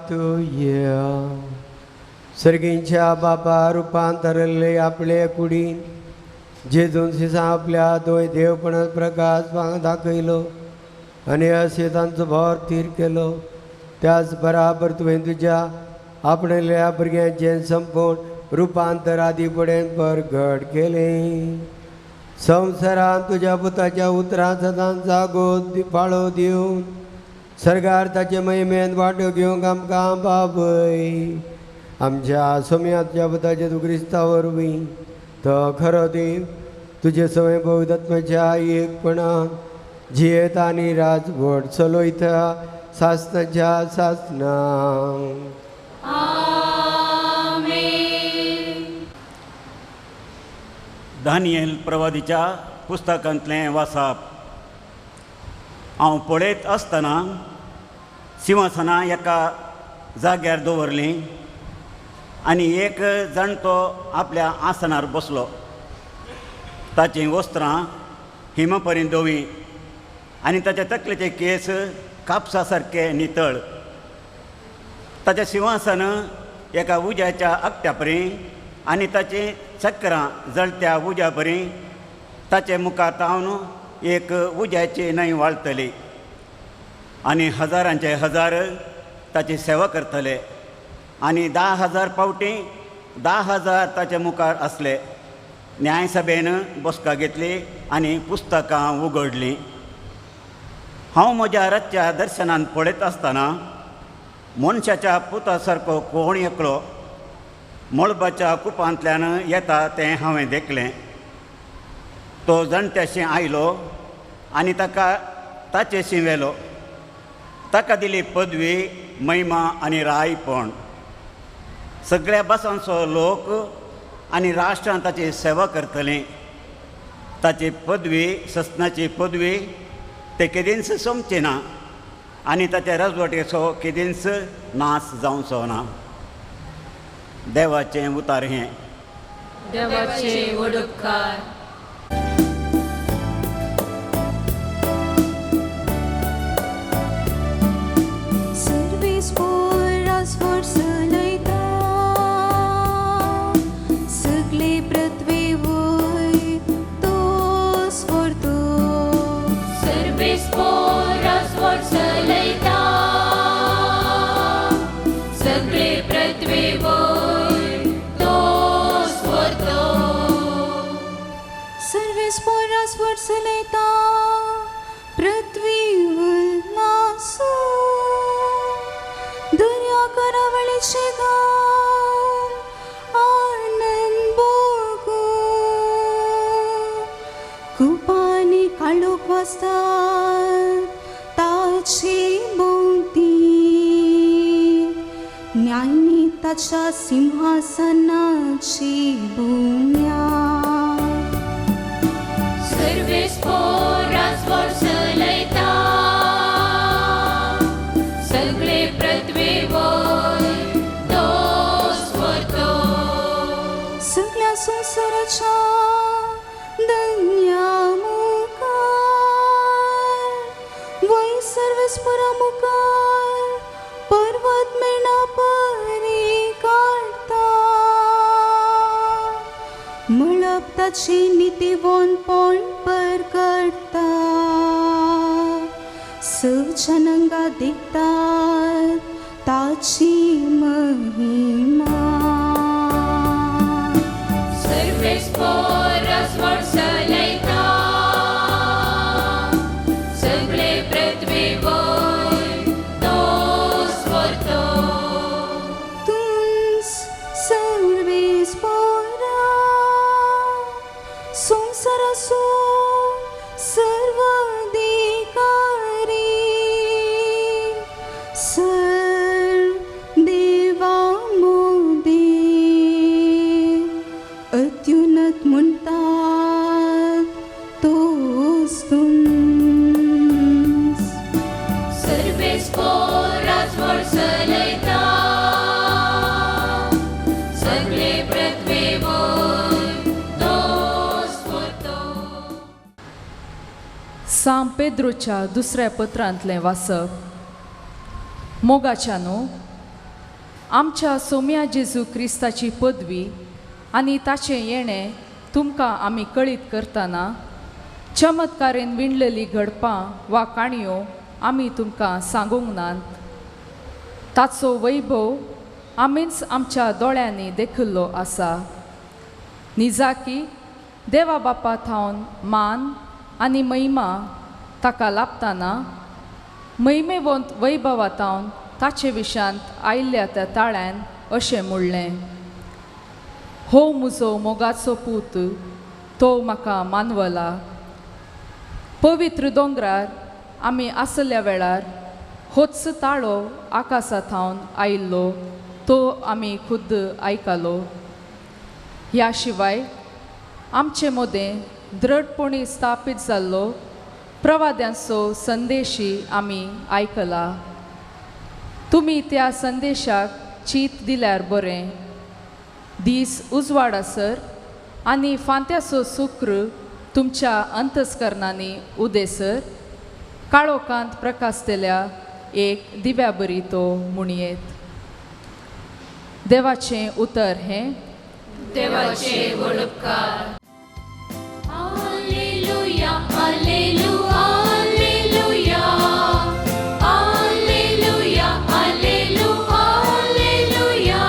प्रार्थुया. सर्गींच्या बापा रुपांतरले आपले कुडीन जेजून सिसा आपल्या दोय देवपणात प्रकाश दाखयलो आनी अशें तांचो भर थीर केलो. त्याच बराबर तुवें तुज्या आपणाल्या भुरग्यांचें संपूर्ण रुपांतर आदी फुडें परगट केलें. संवसारांत तुज्या पुताच्या उतरां सदांच जागो पाळो दिवन सरकार ताचे महिमेन वांटो घेवंक आमकां बाबय. आमच्या सोम्या तुज्या पुताच्या तूं क्रिस्ता वरवीं तो खरो देव तुजे सवय पवित्रत्वाच्या एकपणान जियेता आनी राजवट चलयता सासनाच्या सासना. दानियल प्रवादीच्या पुस्तकांतलें वाचप. हांव पळयत आसतना सिंहासनां एका जाग्यार दवरलीं आनी एक जाणटो आपल्या आसनार बसलो. ताचीं वस्त्रां हिमपरी धवीं आनी ताच्या तकलेचे केंस कापसा सारके नितळ. ताचें सिंहासन एका उज्याच्या आकट्या परी आनी ताचीं चक्रां जळत्या उज्या परी. ताचे मुखार तावन एक उज्याची न्हंय वाळटली आनी हजारांचे हजार ताची सेवा करतले आनी 10,000 फावटी 10,000 ताचे मुखार आसले. न्यायसभेन बसका घेतली आनी पुस्तकां उगडलीं. हांव म्हज्या रातच्या दर्शनान पळयत आसतना मनशाच्या पुता सारको कोण एकलो मळबाच्या कुपांतल्यान येता तें हांवें देखलें. तो जाणट्याशी आयलो आनी ताका ताचेशी व्हेलो. ताका दिली पदवी, महिमा आनी रायपण. सगळ्या भासांचो लोक आनी राष्ट्रां ताची सेवा करतलीं. ताची पदवी, ससनाची पदवी ते केदींच सोंपची ना आनी ताच्या रजवटेचो केदींच नाश जावचो ना. देवाचें उतार हें. देवाचे वडपकार. सर्वेस पोर चलयता सगळे पृथ्वी वयर तोच व्हरतो. सर्वेस पोर चलयता सगळे पृथ्वी वयर तोच व्हरतो. सर्वेस पोर चलयता पृथ्वी वयर नासो दर्या करावळीचे गान आनंद भोगू. कुपांनी काळोख वाजतात ताचे भोंवती न्यायनी ताच्या सिंहासनाची भुम्या. सर्वेस पोर चलयता सगळे पृथ्वी वयर तोच व्हरतो. सगळ्या संवसाराच्या दर्या मुखार वयर सर्वेस्परा मुखार पर्वत मेणा परी काडटा. मळब ताची नितीवंतपण परगटता. सजनंगा देखतात ताची महिमा. सर्वेस पोर चलयता सगळे पृथ्वी वयर तोच व्हरतो. तूंच सर्वेस पोरा संवसाराचो सर्वाधिकारी सर्व देवा मोदी अत्युन्नत म्हणटात तोच तूंच. सर्वेस पोर चलयता सगळे पृथ्वी वयर तोच व्हरतो. सांव पेद्रोच्या दुसऱ्या पत्रांतलें वाचप. मोगाच्या न्हू आमच्या सोम्या जेजू क्रिस्ताची पदवी आनी ताचें येणें तुमकां आमी कळीत करतना चमत्कारेन विणलेली घडपां वा काणयो आमी तुमकां सांगूंक नात. ताचो वैभव आमीच आमच्या दोळ्यांनी देखिल्लो आसा. निजाकी देवा बापा थावन मान आनी महिमा ताका लाभताना महिमेवंत वैभवा थावन ताचे विशांत आयिल्ल्या त्या ताळ्यान अशें म्हणलें, हो म्हजो मोगाचो पूत, तो म्हाका मानवला. पवित्र दोंगरार आमी आसल्या वेळार होच ताळो आकाशा थावन आयिल्लो तो आमी खुद्द आयकलो. ह्या शिवाय आमचे मदें दृढपणी स्थापीत जाल्लो प्रवाद्यांचो संदेशी आमी आयकला. तुमी त्या संदेशाक चीत दिल्यार बरें. दीस उजवाडासर आनी फांत्याचो सुक्र तुमच्या अंतस्करणांनी उदेसर काळोखांत प्रकाशतल्या एक दिव्या बरी तो म्हणयेत. देवाचें उतर हें. देवाचे व्हड उपकार. Hallelujah, hallelujah, hallelujah, hallelujah, hallelujah, hallelujah,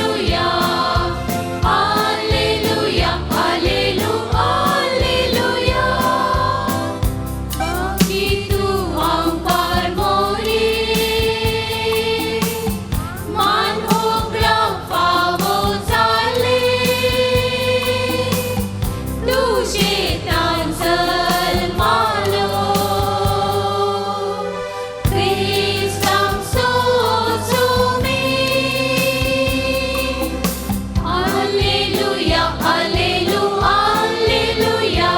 hallelujah, hallelujah, hallelujah, hallelujah. बाकी तूं आमकार मोरी मान होगळा फावो जाले तुजेतान जल्मालो क्रिस्तांव सोजूमी. Hallelujah, hallelujah, hallelujah,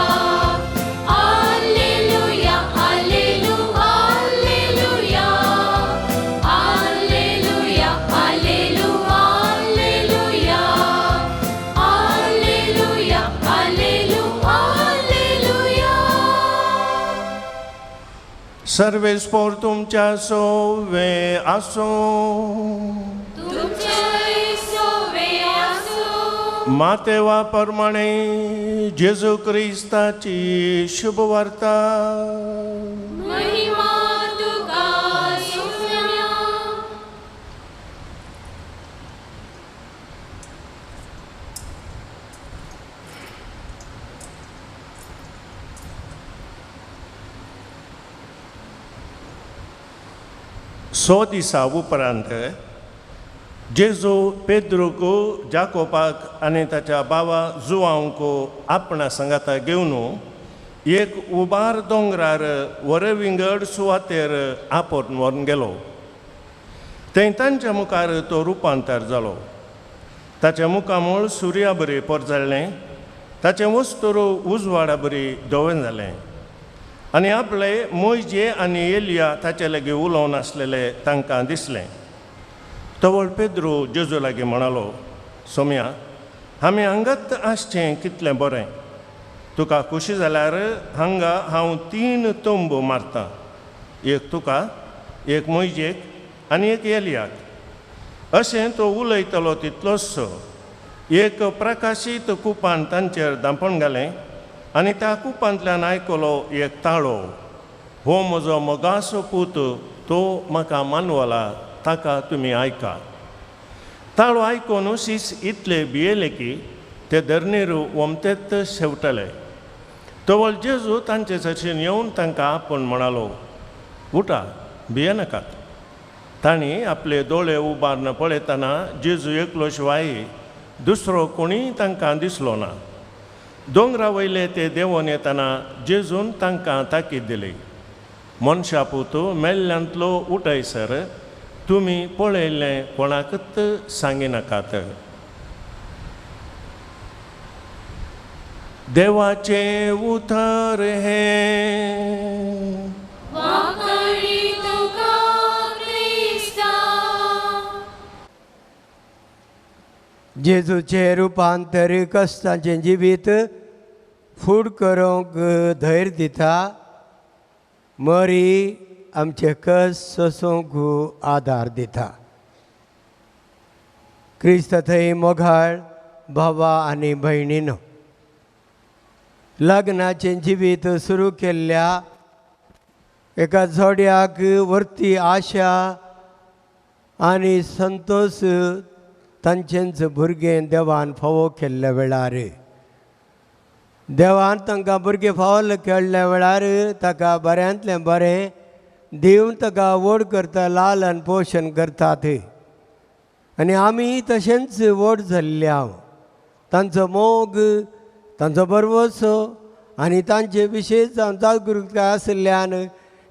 hallelujah, hallelujah, hallelujah, hallelujah, hallelujah, hallelujah, hallelujah, hallelujah. सर्वेस्पोर तुमच्या सोवे आसूं. तुमचेय सोवे आसूं. मातेवा प्रमाणे जेजू क्रिस्ताची शुभवार्ता. महिमा तुका सोम्या. सो दिसा उपरांत जेजू पेद्रूक, जाकोबाक आनी ताच्या बाबा जुवांक आपणा सांगाता घेवन एक उबार दोंगरार वरविंगड सुवातेर आपोवन व्हरून गेलो. थंय तांच्या मुखार तो रुपांतर जालो. ताचें मुखामळ सुर्या बरी परजळ्ळें, ताचें वस्तूर उजवाडा बरी धवें जालें आनी आपले मोयजे आनी एलिया ताचे लागीं उलोवन आसलेले तांकां दिसलें. तवळ पेद्रू जेजू लागीं म्हणालो, सोम्या, आमी हांगात आसचें कितलें बरें. तुका खुशी जाल्यार हांगा हांव 3 तंबू मारतां, एक तुका, एक मोयजेक आनी एक एलियाक. अशें तो उलयतलो तितलोच एक प्रकाशीत कुपान तांचेर धांपण घालें आनी त्या कुपांतल्यान आयकलो एक ताळो, हो म्हजो मोगाचो पूत, तो म्हाका मानवला, ताका तुमी आयका. ताळो आयकून शीस इतले भियेले की ते धरणीर वमतेत शेवटले. तवळ जेजू तांचे सरशीन येवन तांकां आपोवन म्हणालो, उठा, भियेनाकात. तांणी आपले दोळे उबारून पळयतना जेजू एकलो शिवाय दुसरो कोणीय तांकां दिसलो ना. दोंगरा वयले ते देंवोन येतना जेजून तांकां ताकीद दिली, मनशा पूत मेल्ल्यांतलो उठयसर तुमी पळयल्लें कोणाकूच सांगिनाकात. देवाचें उतर हें. वांकडी तुका क्रिस्ता. जेजूचें रुपांतर कश्टांचें जिवीत फूड करूंक धैर्य दिता. मरी आमचे कस सोसूंक आदार दिता. क्रिस्त थंय मोगाळ भावा आनी भयणीनो, लग्नाचें जिवीत सुरू केल्ल्या एका जोड्याक व्हरती आशा आनी संतोश तांचेंच भुरगें देवान फावो केल्ल्या वेळार, देवान तांकां भुरगें फावो केल्ल्या वेळार ताका बऱ्यांतलें बरें दिवन ताका व्हड करता, लालन पोशण करतात. आनी आमी तशेंच व्हड जाल्ले हांव. तांचो मोग, तांचो भरवसो आनी तांचे विशेश जावन जागृताय आशिल्ल्यान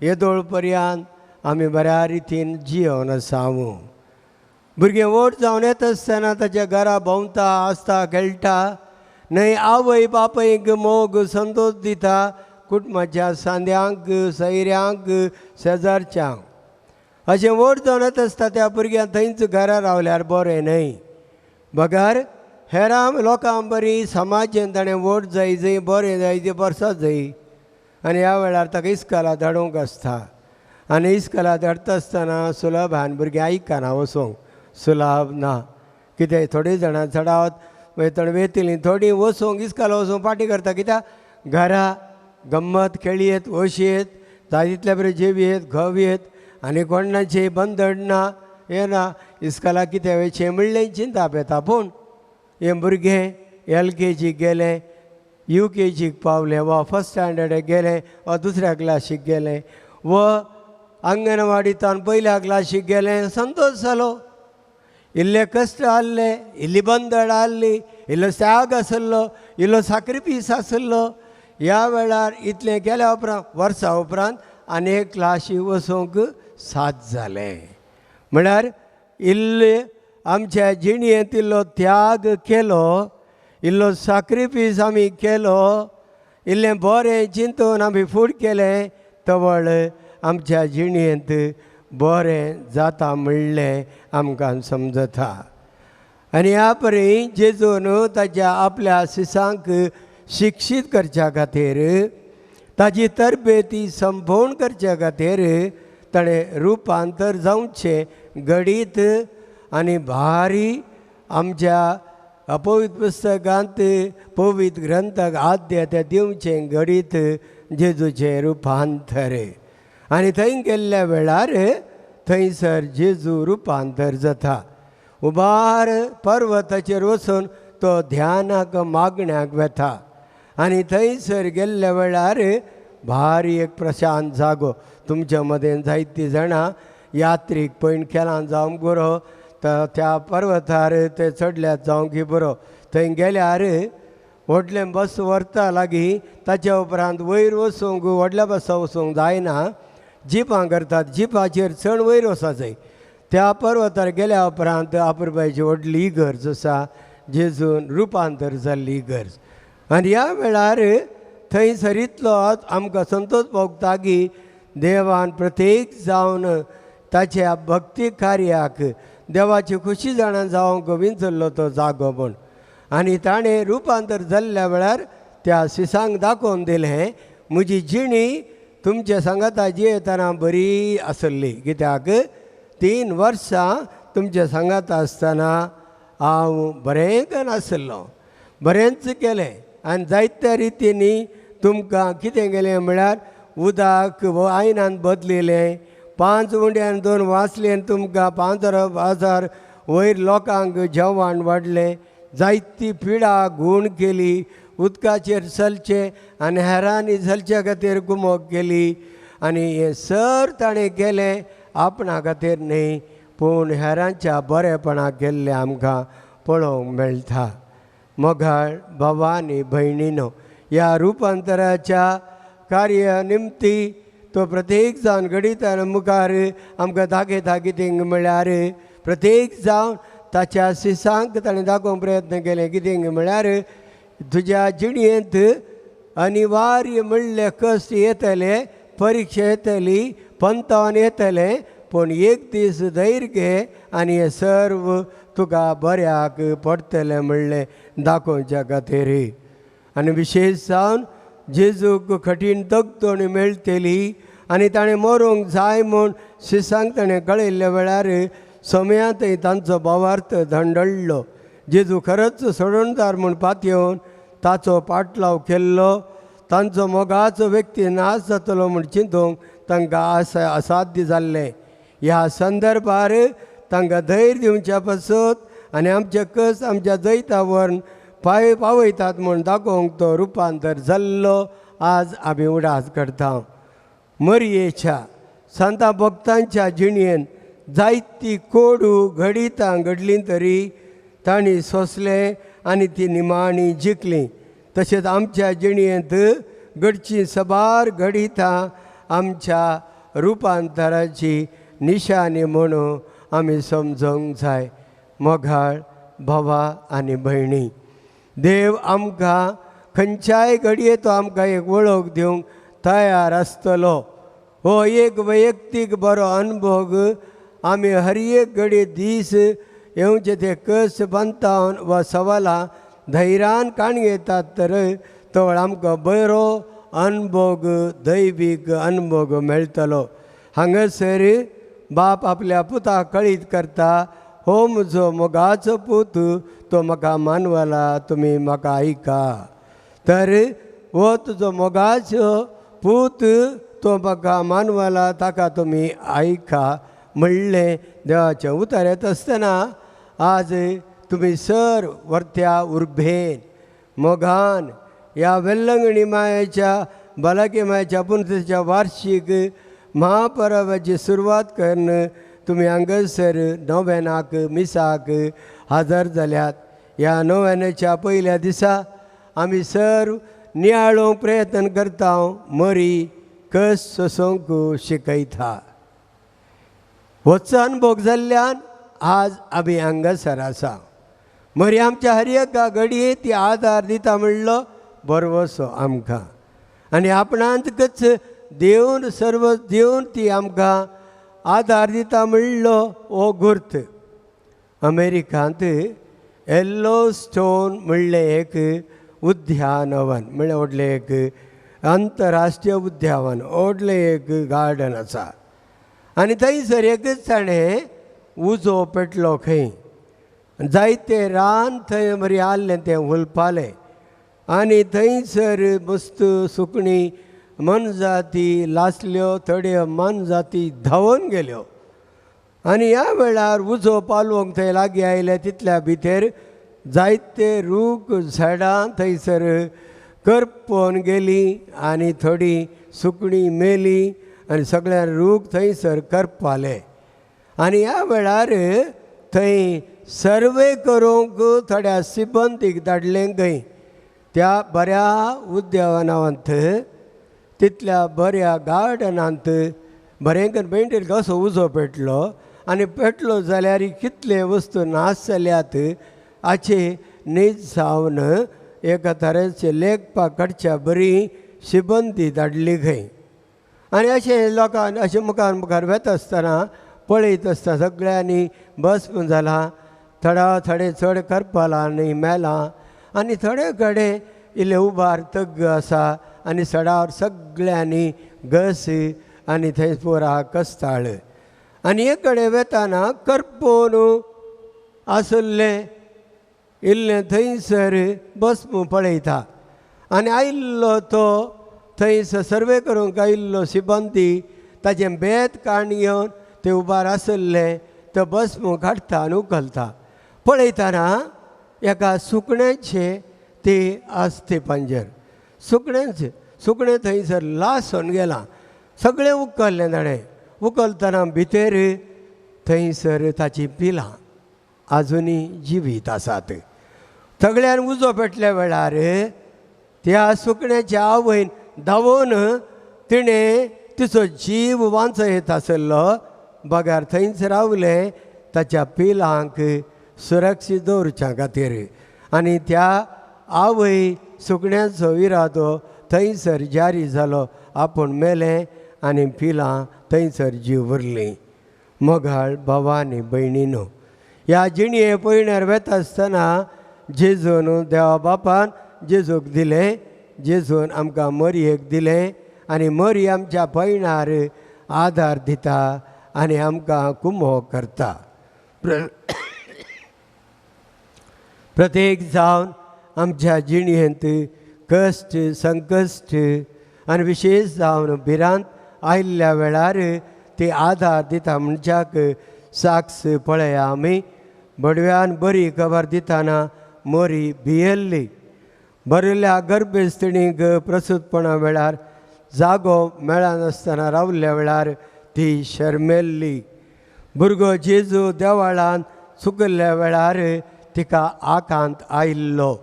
येदोळ पर्यंत आमी बऱ्या रितीन जियोन आसा. भुरगें व्हड जावन येता आसतना ताच्या घरा भोंवता, आसता, खेळटा न्हय, आवय बापायक मोग संतोश दिता, कुटुंबाच्या सांद्यांक, सैऱ्यांक, शेजारच्यांक. अशें व्हड जावन येता आसता त्या भुरग्यांक थंयच घरा रावल्यार बरें न्हय, बगर हेरां लोकां बरी समाजेन ताणें व्हड जाय, जंय बरें जाय तें बरसात जाय. आनी ह्या वेळार ताका इस्कोला धाडूंक आसता आनी इस्कोला धाडटा आसतना सुलभान भुरगीं आयकना, वचूंक सुलभ ना. कितें थोडीं जाणां चडावत मागीर थोडी वेतलीं, थोडीं वचूंक इस्कोला वचूंक फाटी करता. कित्याक घरा गम्मत खेळयेत, वशयेत, जाय तितले बरें जेवयेत, घवयेत आनी कोणाचें बंधन ना, हें ना. इस्कोला कितें वयचें म्हणलें चिंताप येता. पूण हें भुरगें LKG गेलें, UKG पावलें वा फर्स्ट स्टँडर्डाक गेलें वा दुसऱ्या क्लासीक गेलें वा अंगणवाडींतान पयल्या क्लासीक गेलें, संतोश जालो. इल्ले कश्ट आहले, इल्ली बंदड आहली, इल्लो त्याग आसलो, इल्लो साक्रिफीस आसलो. ह्या वेळार इतलें केल्या उपरांत वर्सां उपरांत आनी एक क्लासी वचूंक साथ जालें. म्हळ्यार इल्ले आमच्या जिणेंत इल्लो त्याग केलो, इल्लो साक्रिफीस आमी केलो, इल्लें बरें चिंतून आमी फूड केलें, तवळ आमच्या जिणेंत बरें जाता म्हणलें आमकां समजता. आनी ह्या परी जेजून ताच्या आपल्या शिसांक शिक्षीत करच्या खातीर, ताजी तरबेती संपोवन करच्या खातीर ताणें रुपांतर जावचें घडीत आनी भारी आमच्या अपवित्र पुस्तकांत पवित्र ग्रंथाक आद्य त्या दिवचें घडीत जेजूचें रुपांतर. आनी थंय गेल्ल्या वेळार थंयसर जेजू रुपांतर जाता. उबार पर्वताचेर वचून तो ध्यानाक मागण्याक वेता आनी थंयसर गेल्ल्या वेळार भारी एक प्रशांत जागो. तुमच्या मदें जायतीं जाणां यात्रीक पयण केलां जावंक बरो, त्या पर्वतार ते चडल्यात जावंक बरो. थंय गेल्यार व्हडलें बस व्हरता लागीं, ताच्या उपरांत वयर वचूंक व्हडल्या बसा वचूंक जायना, जिपां करतात, जिपाचेर चड वयर वचूंक जाय. त्या पर्वतार गेल्या उपरांत आपुरबायची व्हडली इगर्ज आसा, जेजून रुपांतर जाल्ली इगर्ज. आनी ह्या वेळार थंयसर इतलो आमकां संतोश भोगता की देवान प्रत्येक जावन ताच्या भक्ती कार्याक देवाची खुशी जाणा जावंक विंचल्लो तो जागो म्हूण. आनी ताणें रुपांतर जाल्ल्या वेळार त्या शिसांक दाखोवन दिलें, म्हजी जिणी तुमच्या सांगाता जियेतना बरी आसली, कित्याक 3 वर्सां तुमच्या सांगाता आसतना हांव बरें करून आसलो, बरेंच केलें आनी जायत्या रितींनी तुमकां कितें केलें म्हळ्यार उदक आयनान बदलिलें, 5 उंड्यान 2 वाचले तुमकां 5000 वयर लोकांक जेवण वाडलें, जायती पिडा गूण केली, उदकाचेर चलचें आनी हेरांनी चलच्या खातीर गुमोक केली. आनी हें सर ताणें केलें आपणा खातीर न्हय, पूण हेरांच्या बरेपणाक केल्लें आमकां पळोवंक मेळटा. मोगाळ भावा आनी भयणीनो, ह्या रुपांतराच्या कार्य निमती तो प्रत्येक जावन घडीत मुखार आमकां दाखयता कितें म्हळ्यार प्रत्येक जावन ताच्या शिसांक ताणें दाखोवंक प्रयत्न केले. कितें म्हळ्यार तुज्या जिणेंत अनिवार्य म्हणले कश्ट येतले, परिक्षा येतली, पंथान येतले, पूण एक दीस धैर्य घे आनी हें सर्व तुका बऱ्याक पडटलें म्हणलें दाखोवच्या खातीर. आनी विशेश जावन जेजूक कठीण दगदोणी मेळटली आनी ताणें मरूंक जाय म्हूण शिसांक ताणें कळयल्ल्या वेळार समयांतय तांचो भावार्थ धंडळ्ळो. जेजू खरोच सोडणदार म्हूण पातयेवन ताचो पाटलाव केल्लो. तांचो मोगाचो व्यक्ती नाश जातलो म्हूण चिंतूंक तांकां असाध्य जाल्लें. ह्या संदर्भार तांकां धैर्य दिवच्या पासत आनी आमचे कस आमच्या जैता व्हरून पांय पावयतात म्हूण दाखोवंक तो रुपांतर जाल्लो आज आमी उडास करता. मरयेच्या सांता भक्तांच्या जिणेन जायती कोडू घडितां घडलीं तरी तांणी सोंसलें आनी ती निमाणी जिखली. तशेंच आमच्या जिणेंत घडची सबार घडितां आमच्या रुपांतराची निशाणी म्हणून आमी समजूंक जाय. मोगाळ भावा आनी भयणी, देव आमकां खंयच्याय घडये तो आमकां एक वळख दिवंक तयार आसतलो. हो एक वैयक्तीक बरो अनुभव आमी हर एक घडये दीस येवचे ते कस बांदतावन वा सवालां धैर्यान काण घेतात तर तो आमकां बरो अनुभोग दैवीक अनुभोग मेळटलो. हांगासर बाप आपल्या पुताक कळीत करता, हो म्हजो मोगाचो पूत, तो म्हाका मानवला, तुमी म्हाका आयका. तर हो तुजो मोगाचो पूत, तो म्हाका मानवला, ताका तुमी आयका म्हणलें देवाचें उतर येता आसतना आज तुमी सर वर्त्या उर्बेन मोगान ह्या वेल्लंगणी मायेच्या बालाकी मायेच्या पुनतेच्या वार्षीक महापरबाची सुरवात करून तुमी हांगासर नोवेनाक मिसाक हजर जाल्यात. ह्या नोवेनाच्या पयल्या दिसा आमी सर नियाळूंक प्रयत्न करता, मरी कस सोसूंक शिकयता. होच अनुभोग जाल्ल्यान आज आमी हांगासर आसा. मरी आमच्या हर एका घडये ती आदार दिता म्हणलो बरवसो आमकां आनी आपणांतकच देवन सर्व देवन ती आमकां आदार दिता म्हणलो हो गुर्त. अमेरिकांत येल्लो स्टोन म्हणलें एक उद्यानवन म्हणलें व्हडलें एक आंतरराष्ट्रीय उद्यावन व्हडलें एक गार्डन आसा आनी थंयसर एकच ताणें उजो पेटलो खंय जायते रान थंय बरी आहलें तें हुलपालें आनी थंयसर मस्त सुकणीं मनजाती लासल्यो, थोड्यो मनजाती धांवून गेल्यो. आनी ह्या वेळार उजो पालोवंक थंय लागीं आयले तितल्या भितर जायते रूख झाडां थंयसर करपोवन गेलीं आनी थोडीं सुकणीं मेलीं आनी सगळ्या रूख थंयसर करपाले. आनी ह्या वेळार थंय सर्वे करूंक थोड्या सिबंदीक धाडलें खंय त्या बऱ्या उद्यावनांत तितल्या बऱ्या गार्डनांत बरें करून पेंटीर कसो उजो पेटलो आनी पेटलो जाल्यार कितले वस्तू नाश जाल्यात हाचे नीज जावन एका तरेचे लेखपाक काडच्या बरी सिबंदी धाडली खंय. आनी अशें लोकांक अशें मुखार मुखार वेता आसतना पळयत आसता सगळ्यांनी बस जालां, थोडा थोडे चड करपालां आनी मेलां आनी थोडे कडेन इल्ले उबार तग्ग आसा आनी सडार सगळ्यांनी घस आनी थंय पुरा कस्ताळ. आनी एक कडेन वेताना करपोवन आसलें इल्लें थंयसर बस पळयता आनी आयिल्लो तो थंयसर सर्वे करूंक आयिल्लो सिबंदी ताजें बेत काण घेवन ते उबार आसलें तो बस काडटा आनी उखलता. पळयतना एका सुकण्याचें ते आसते पांजर सुकण्याचें सुकणें थंयसर लासून गेलां, सगळें उखल्लें ताणें. उखलतना भितर थंयसर ताचीं पिलां आजुनूय जिवीत आसात. सगळ्यान उजो पेटल्या वेळार त्या सुकण्याच्या आवयन धांवून तिणें तिचो जीव वांचयत आसलो बगार थंयच रावलें ताच्या पिलांक सुरक्षीत दवरच्या खातीर. आनी त्या आवय सुकण्याचो इरादो थंयसर जारी जालो, आपूण मेलें आनी पिलां थंयसर जीव उरलीं. मोगाळ भावा आनी भयणीनो, ह्या जिणये पयण्यार वेता आसतना जेजून देवा बापान जेजूक दिलें, जेजून आमकां मरयेक दिलें आनी मरी आमच्या पयणार आदार दिता आनी आमकां कुमो करता. प्रत्येक जावन आमच्या जिणेंत कश्ट संकश्ट आनी विशेश जावन भिरांत आयिल्ल्या वेळार ती आदार दिता म्हणच्याक साक्ष पळया आमी. बडव्यान बरी खबर दितना मरी भियेल्ली. बरयल्ल्या गर्भेस्तिणीक प्रसूतपणा वेळार जागो मेळनासतना रावल्ल्या वेळार ती शर्मेल्ली. भुरगो जेजू देवाळान चुकल्ल्या वेळार तिका आकांत आयिल्लो.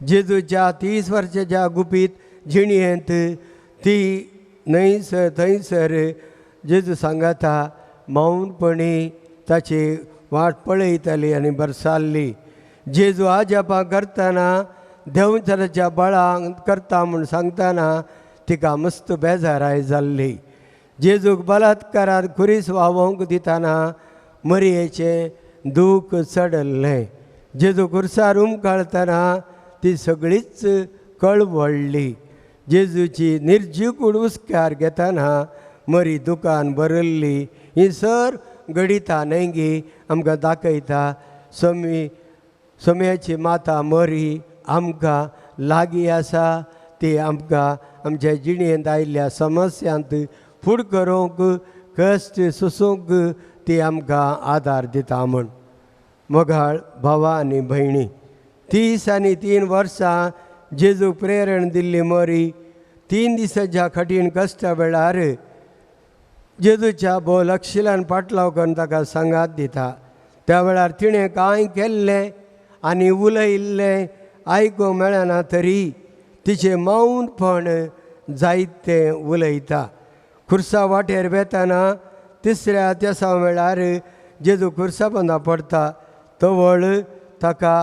जेजूच्या 30 वर्साच्या गुपीत जिणेंत ती न्हंयसर थंयसर जेजू सांगाता मौनपणी ताची वाट पळयताली आनी बरसाल्ली. जेजू आजापां करतना देंवचाराच्या बळांक करता म्हूण सांगतना तिका मस्त बेजाराय जाल्ली. जेजूक बलात्कारान खुरीस व्हांवोवंक दितना मरयेचें दूख चडल्लें. जेजू खुर्सार उमकाळतना ती सगळीच कळवळ्ळी. जेजूची निर्जीव कूड हुस्क्यार घेतना मरी दुकान भरिल्ली. ही सर घडिता न्हय गी आमकां दाखयता. सोम्याची माता मरी आमकां लागीं आसा. ती आमकां आमच्या जिणेंत आयिल्ल्या समस्यांत फुड करूंक कश्ट सोसूंक ती आमकां आदार दिता म्हूण. मोगाळ भावा आनी भयणी, 30 आनी 3 वर्सां जेजूक प्रेरण दिल्ली मरी 3 दिसाच्या कठीण कश्टा वेळार जेजूच्या भोव लक्षिलान पाटलाव करून ताका सांगात दिता. त्या वेळार तिणें कांय केल्लें आनी उलयिल्लें आयकूंक मेळना तरी तिचें मौनपण जायतें उलयता. खुर्सा वाटेर वेतना तिसऱ्या तेसा वेळार जेजू खुर्सा पोंदा पडटा तवळ ताका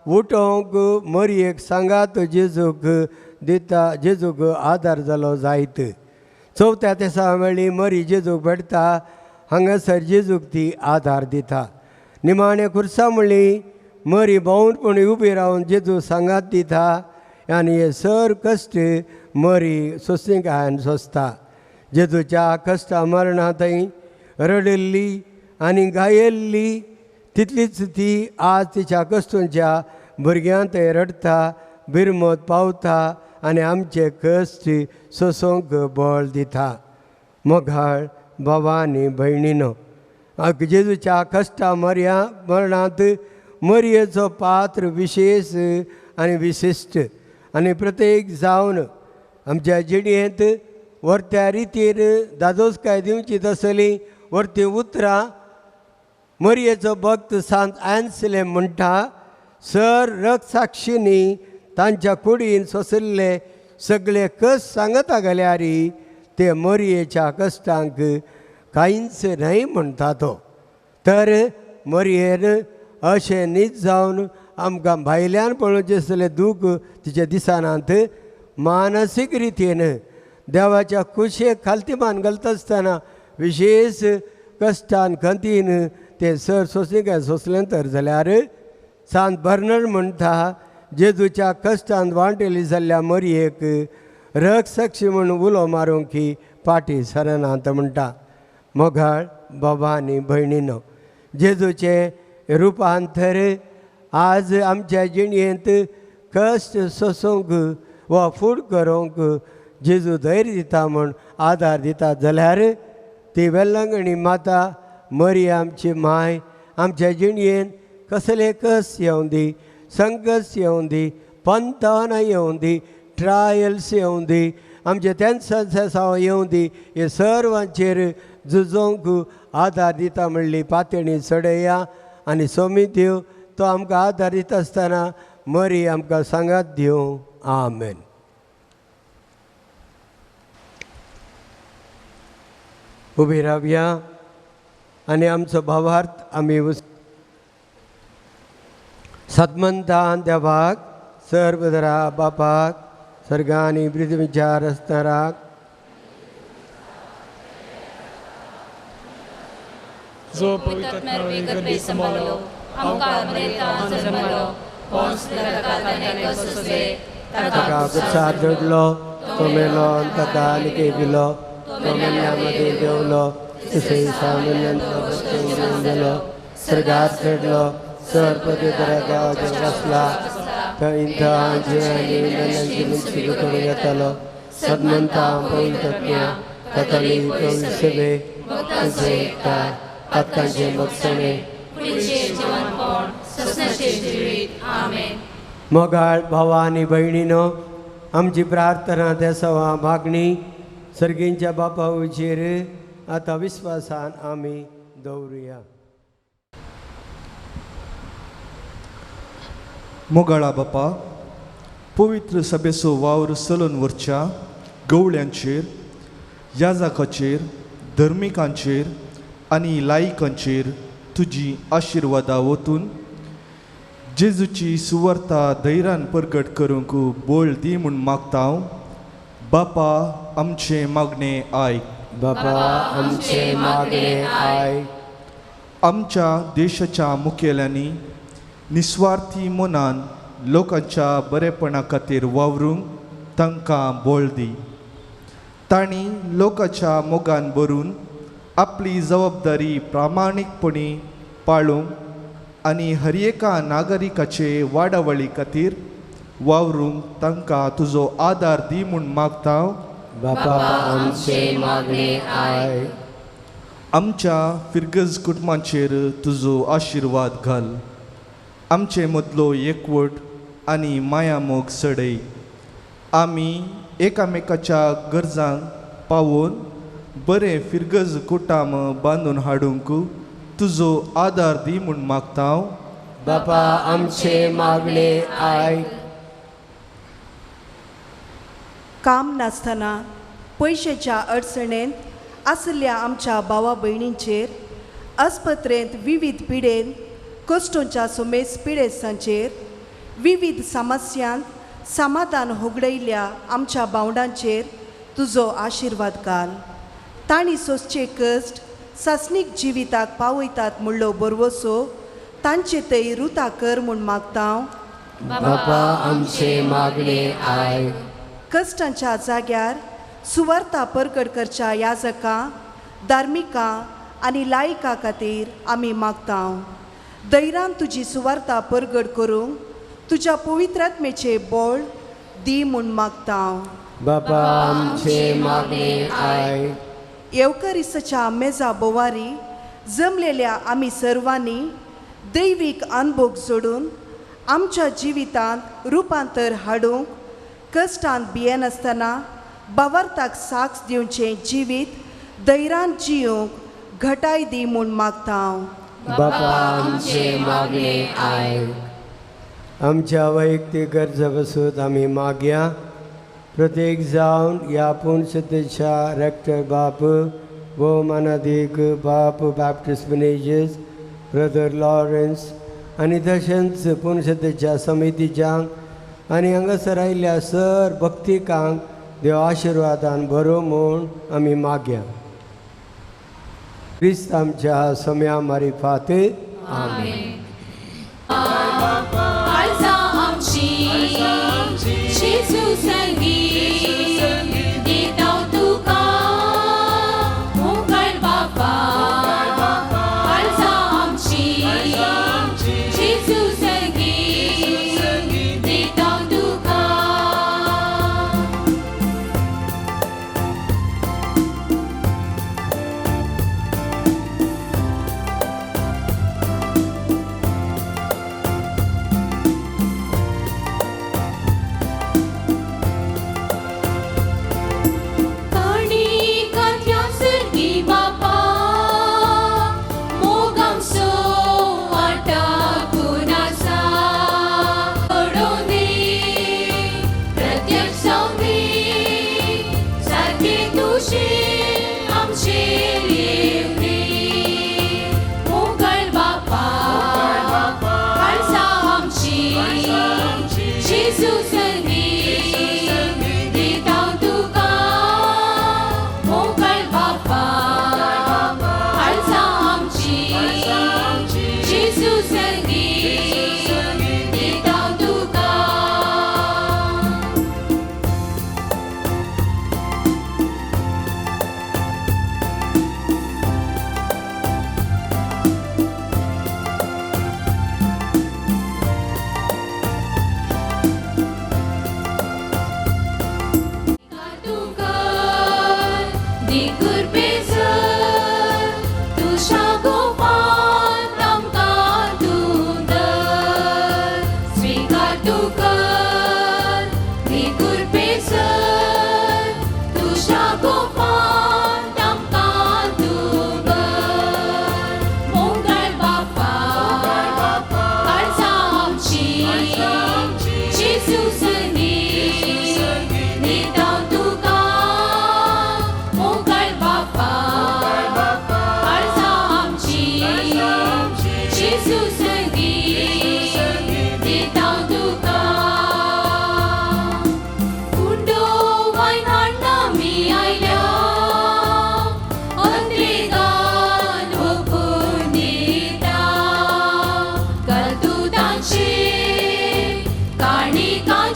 उठोवंक मरयेक सांगात जेजूक दिता. जेजूक आदार जालो जायत. चवथ्या तेसा वेळी मरी जेजूक भेटता. हांगासर जेजूक ती आदार दिता. निमाणें खुर्सा म्हणली मरी भोंवपणी उबी रावन जेजू सांगात दिता आनी हे सर कश्ट मरी सोंसणीकायेन सोंसता. जेजूच्या कश्टा मरणा थंय रडिल्ली आनी गायल्ली तितलीच ती आज तिच्या कश्टूंच्या भुरग्यां थंय रडटा, बिरमत पावता आनी आमचे कश्ट सोंसूंक बळ दिता. मोगाळ बाबा आनी भयणीनो, जेजूच्या कश्टा मरणांत मरयेचो पात्र विशेश आनी विशिश्ट आनी प्रत्येक जावन आमच्या जिणेंत वरत्या रितीन दादोसकाय दिवची तसली वरती उतरां मरयेचो भक्त सांत एन्सले म्हणटा, सर रक्तसाक्षिनी तांच्या कुडीन सोंसिल्ले सगळे कश्ट सांगता गेल्यार ते मरयेच्या कश्टांक कांयच न्हय म्हणटा तो. तर मरयेन अशें नीज जावन आमकां भायल्यान पळोवचें आसलें दूख तिच्या दिसनात. मानसीक रितीन देवाच्या कुशेक खालती मान घालता आसतना विशेश कश्टान खंतीन ते सर सोंसणीकाय सोंसलें तर जाल्यार सांत बर्नर म्हणटा, जेजूच्या कश्टान वांटेली जाल्ल्या मरयेक रक्तसाक्षी म्हूण उलो मारूंक की पाटी सरनात म्हणटा. मोगाळ बाबा आनी भयणीनो, जेजूचें रुपांतर आज आमच्या जिणेंत कश्ट सोंसूंक वा फूड करूंक जेजू धैर्य दिता म्हूण आदार दिता जाल्यार ती वेलंगणी माता मरी आमची माय आमच्या जिणेंत कसले कश्ट येवं दी, संकश्ट येवं दी, पंथानां येवं दी, ट्रायल्स येवं दी, आमचे तेन्सां येवं दी, हे सर्वांचेर झुजोवंक आदार दिता म्हणली पातणी चडया आनी सोमी देव तो आमकां आदार दिता आसतना मरी आमकां सांगात दिवं. आमेन. उबी रावया आनी आमचो भावार्थ आमी सतमंतान देवाक सर्वधरा बापाक सर्गांनी पृथ्वीच्या रस्तराक जो पवित्र गर्भे सांबाळलो आमकां मरेता जल्मलो, पोंस ताका ताका कुर्सार जोडलो, तो मेलो आनी ताका आनी दिलो, तो मेल्ल्या मदीं देंवलो, तिसरे दिसा मेल्ल्यांतलो बसून गेलो, सर्गार चडलो, सर पदव्युत्तरा देवाचेर बसला, थंय जिव्यांनी मेल्ल्यांची मुन्सी करूंक येतालो. सदमंता पवित्रज्ञा कथोलीक पवित्र सभे, तांचे एकठांय, पातकांचे भक्षणे, मोगाळ भावा आनी भयणीनो, आमची प्रार्थना देसावा मागणी सर्गींच्या बापा उचेर आतां विस्वासान आमी दवरुया. मोगाळा बापा, पवित्र सभेचो वावर चलून व्हरच्या गवळ्यांचेर, याजकाचेर, धर्मिकांचेर आनी लायकांचेर तुजी आशिर्वादा ओतून जेजूची सुवार्ता धैर्यान परगट करूंक बोळ दी म्हूण मागता हांव. बापा आमचें मागणें आयक. बापा आमचें मागणें आयक. आमच्या देशाच्या मुखेल्यांनी निस्वार्थी मनान लोकांच्या बरेपणा खातीर वावरूंक तांकां बोळ दी. तांणी लोकांच्या मोगान भरून आपली जबाबदारी प्रामाणीकपणी पाळूंक आनी हर एका नागरिकाचे वाडावळी खातीर वावरूंक तांकां तुजो आदार दी म्हूण मागता. बापा आमचें मागणें आयक. आमच्या फिरगज कुटुंबाचेर तुजो आशिर्वाद घाल. आमचे मदलो एकवट आनी मायामोग चडय. आमी एकामेकाच्या गरजांक पावोवन बरें फिरगज कुटाम बांदून हाडूंक तुजो आदार दी म्हूण मागता. बापा आमचें मागणें आयक. काम नासतना पयशेच्या अडचणेंत आशिल्ल्या आमच्या भावा भयणींचेर, आस्पत्रेंत विविध पिडेन कश्टोंच्या सुमेस पिडेस्तांचेर, विविध समस्यांत समाधान होगडयल्ल्या आमच्या भावंडांचेर तुजो आशिर्वाद घाल. तांणी सोंसचे कश्ट सासणीक जिविताक पावयतात म्हणलो बरवसो तांचे थंय रुता कर म्हूण मागता. बापा आमचें मागणें आयक. कश्टांच्या जाग्यार सुवार्ता परगट करच्या याजकां, धार्मिकां आनी लायकां खातीर आमी मागता. धैर्यान तुजी सुवार्ता परगट करूंक तुज्या पवित्रात्मेचें बळ दी म्हूण मागता. बापा आमचें मागणें आयक. येवकारिस्ताच्या मेजा बोवारी जमलेल्या आमी सर्वांनी दैवीक अनभोग जोडून आमच्या जिवितांत रुपांतर हाडूंक कश्टांत भियेनासतना बावार्थाक साक्ष दिवचें जिवीत धैर्यान जियोंक घटाय दी म्हूण मागता. बापा आमचें मागणें आयक. आमच्या वैयक्तीक गरजा बसून आमी मागया. प्रत्येक जावन ह्या पूर्ण रेक्टर बाप, भोवमानादीक बाप बॅप्टिस्ट मिनेजस ब्रदर लॉरन्स आनी तशेंच पूर्ण समितीच्यांक आनी हांगासर आयिल्ल्या सर भक्तिकांक देव आशिर्वादान बरो म्हूण आमी मागया. क्रिस्त आमच्या सम्या मारिफात. आमेन.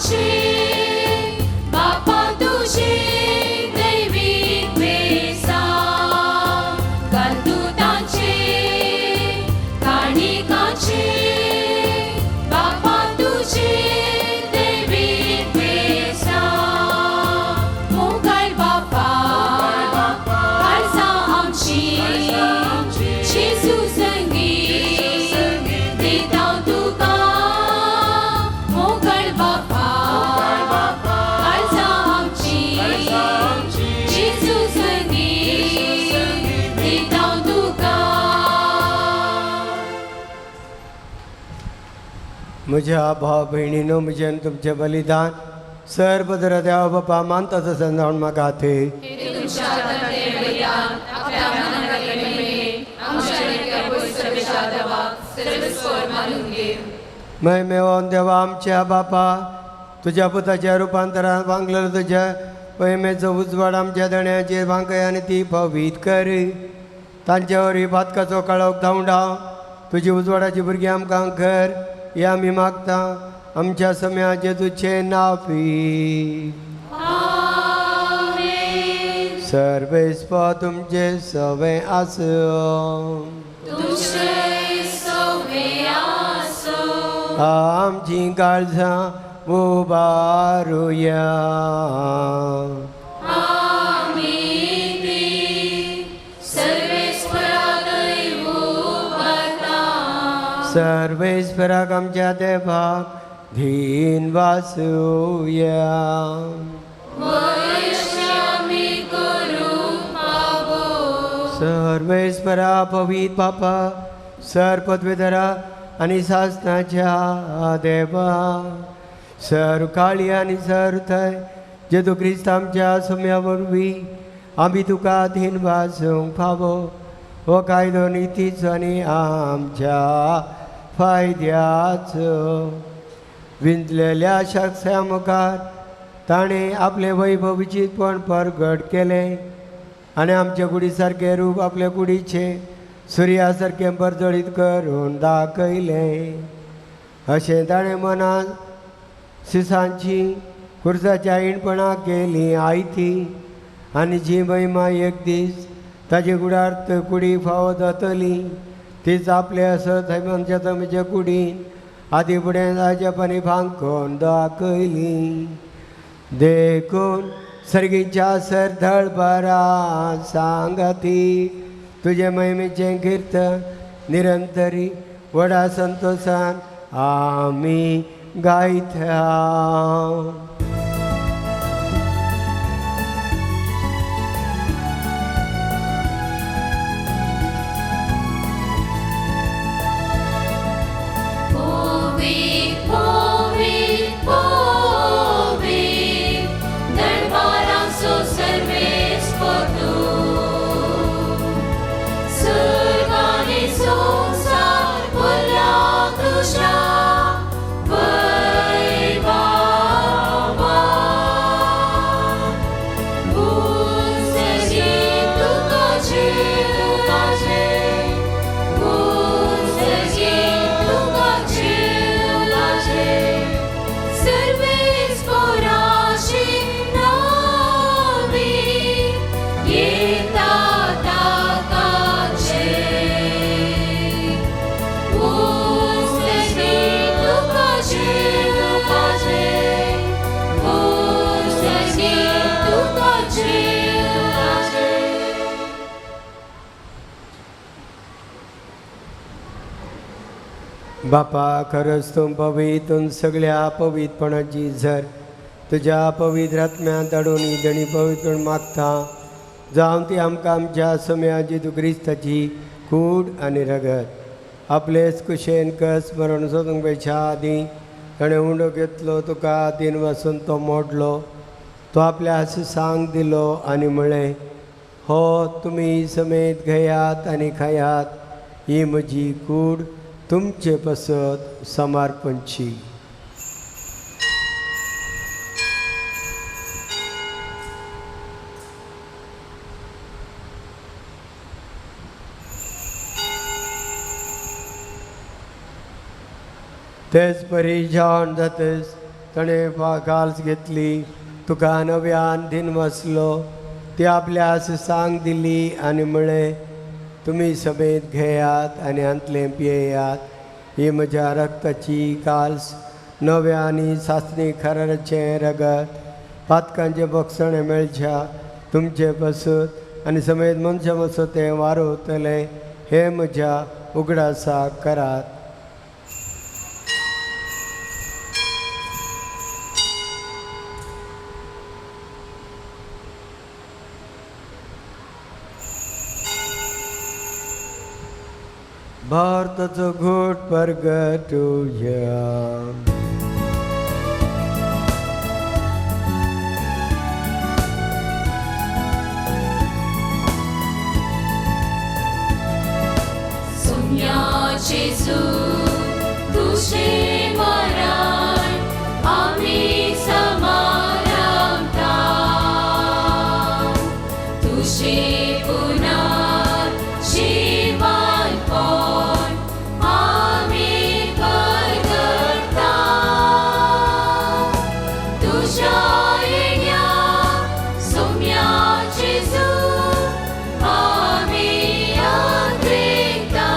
काणिकांची बापा तुजी दैवीक बेसा घालतू तांचे काणिकांची बापा तुजी दैवीक बेसा मोगाळ बापा काळजां आमची जेजू संगी दिता तुका मोगाळ बापा काळजां आमची जेजू संगी दिता तुका. म्हज्या भाव भयणीनो म्हजें आनी तुमचें बलिदान सर्व देवा बापा मानता तशें जावन म्हाका ते हे तुमच्या हातांतलें बलिदान आपल्या मनांतले महिमे आमच्या लेख्या पवित्र देवाक सर्वस्वर मानून घे. महिमेवन देवा आमच्या बापा तुज्या पुताच्या रुपांतरान वांगलेलो तुज्या महिमेचो उजवाड आमच्या दण्याचेर वांकय आनी ती पवीत कर. तांचे वरवीं पातकाचो काळोख धांवडाव तुजी उजवाडाची भुरगीं आमकां कर हे आमी मागता आमच्या सम्या जेजूचें नांव पी. आमेन. सर्वेस्प तुमचे सवें आसूं. तुमचे सवे आसूं. आमची काळजां उबारुया. आमी ती सर्वेस्परा उबारता. सर्वेस्पराक आमच्या देवाक धीन वासूया. वैश्यामी करूंक पावो. सर्वेस्परा पवीत बापा सर पदवेधरा आनी सासनाच्या देवा सर काळी आनी सर थंय जेजू क्रिस्त आमच्या सम्या वरवीं आमी तुका धीन वासूंक फावो हो कायदो नितीचो आनी आमच्या फायद्याचो. विंजलेल्या शख्सा मुखार ताणें आपलें वैभव विचितपण परगट केलें आनी आमचे कुडी सारकें रूप आपले कुडीचें सुर्या सारकें परजळीत करून दाखयलें. अशें ताणें मनान सिसांची खुर्साच्या इणपणां केलीं आयती आनी जी महिमा एक दीस ताजे गुडार्थ कुडी फावो जातली तीच आपले असत आमच्या तमच्या कुडीन आदी फुडें ताज्या फांकोन दाखयली. देखून सर्गीच्या सरधळ बरा सांगाती तुजे महिमेचें कीर्तन निरंतरी व्हडा संतोशान आमी गायता. पवीत पवीत पवीत दरबारांचो सर्वेस्पर तूं सर्ग आनी संवसार भरला तुज्या वैभवान. उंचगी तुका जेवताचे, उंचगी तुका जेवताचे, सर्वेस्पराची नावी येता ताकाचे. उंचगी तुका जेवताचे, उंचगी तुका जेवताचे. बापा खरंच तूं पवित्र सगळ्या पवित्रपणाची झर तुज्या पवित्र आत्म्यांत धाडून ही देणी पवित्र मागता जावन ती आमकां आमच्या सम्या जेजू क्रिस्ताची कूड आनी रगत आपलेच कुशेन कस मरण सोदूंक वयच्या आदीं ताणें उंडो घेतलो तुका दिन वासून तो मोडलो तो आपल्या आशिसांक दिलो आनी म्हळें हो तुमी समेत घेयात आनी खायात ही म्हजी कूड तुमचे पसत समर्पणची. तेच परी जेवण जातच ताणें काल्स घेतली, तुका नव्यान दिन बसलो, ती आपल्या सांग दिली आनी म्हळें, तुमी सभेंत घेयात आनी हांतलें पियेयात, ही म्हज्या रक्ताची काल्स, नव्या आनी सासणी खराचें रगत, पातकांचें बक्षणें मेळच्या तुमचे पसत आनी समेत मनशां पसत तें वारवतलें, हें म्हज्या उगडासाक करात. भारताचो घोट परगटुया. जेजू तुझे मरण आम्ही समारंभता, तुझे पुनर्जीवनपण आम्ही परगटता, तुझ्या येण्या सोम्या जेजू आम्ही आग्रेता.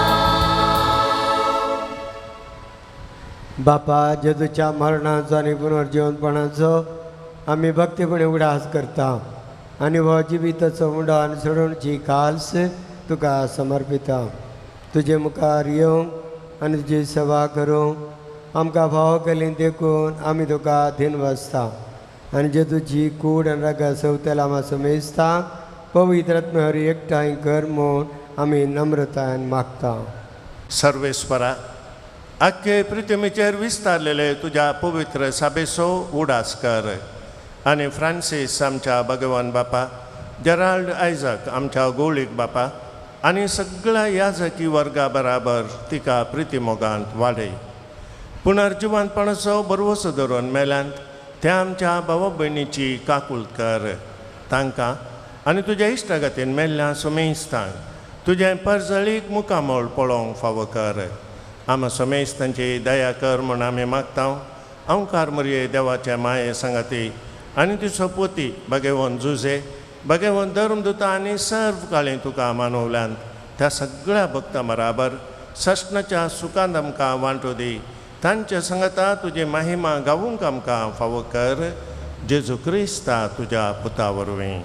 बापा, जेजूच्या मरणाचो आनी पुनर्जीवनपणाचो आमी भक्तीपणे उगडास करता आनी हो जिविताचो उंडो आनी सोडोवची काल्स तुका समर्पिता. तुजे मुखार येवंक आनी तुजी सेवा करूंक आमकां फावो केली देखून आमी तुका धीन बसता आनी जेजूची कूड आनी रगत सवतेला आमा समेजता पवित्र आत्म्यावर एकठांय कर म्हूण आमी नम्रतायेन मागता. सर्वेस्वरा, आख्खे पृथ्वीचेर विस्तारलेले तुज्या पवित्र साबेचो उडास कर आनी फ्रांसीस आमच्या भगवान बापा, जेराल्ड आयजक आमच्या गोळीक बापा आनी सगळ्या याजकी वर्गा बराबर तिका प्रितीमोगांत वाडय. पुनर्जिवंतपणाचो बरवसो धरून मेल्यांत त्या आमच्या भावा भयणीची काकूल कर, तांकां आनी तुज्या इश्टागतीन मेल्ल्या सुमेस्तांक तुजें परजळीक मुखामळ पळोवंक फावो कर. आमा समेज तांची दया कर म्हूण आमी मागता. अंकार मरये देवाचे माये सांगाती आनी तुजो पोती भगेवन जुजे भगेवन धर्मदुता आनी सर्व काळी तुका मानवल्यांत त्या सगळ्या भक्तां बराबर सस्नाच्या सुखांत आमकां वांटो दी. तांच्या सांगाता तुजी महिमा गावूंक आमकां फावो कर, जेजू क्रिस्ता तुज्या पुता वरवीं.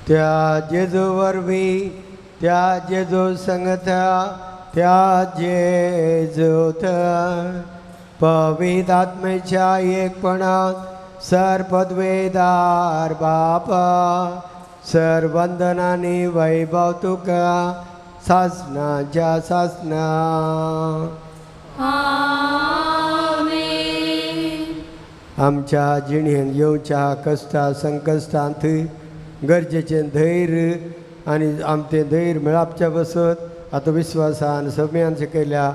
त्या जेजू वरवीं, त्या जेजू संगता, त्या जेजूत पवित्र आत्मेच्या एकपणात सर पदवेदार बापा, सर वंदनानी वैभव तुका सासनाच्या सासना. आमच्या जिणेन येवच्या कश्टा संकश्टांत गरजेचें धैर्य आनी आमचें धैर्य मेळापच्या बसत आतां विस्वासान सगळ्यान शिकयल्या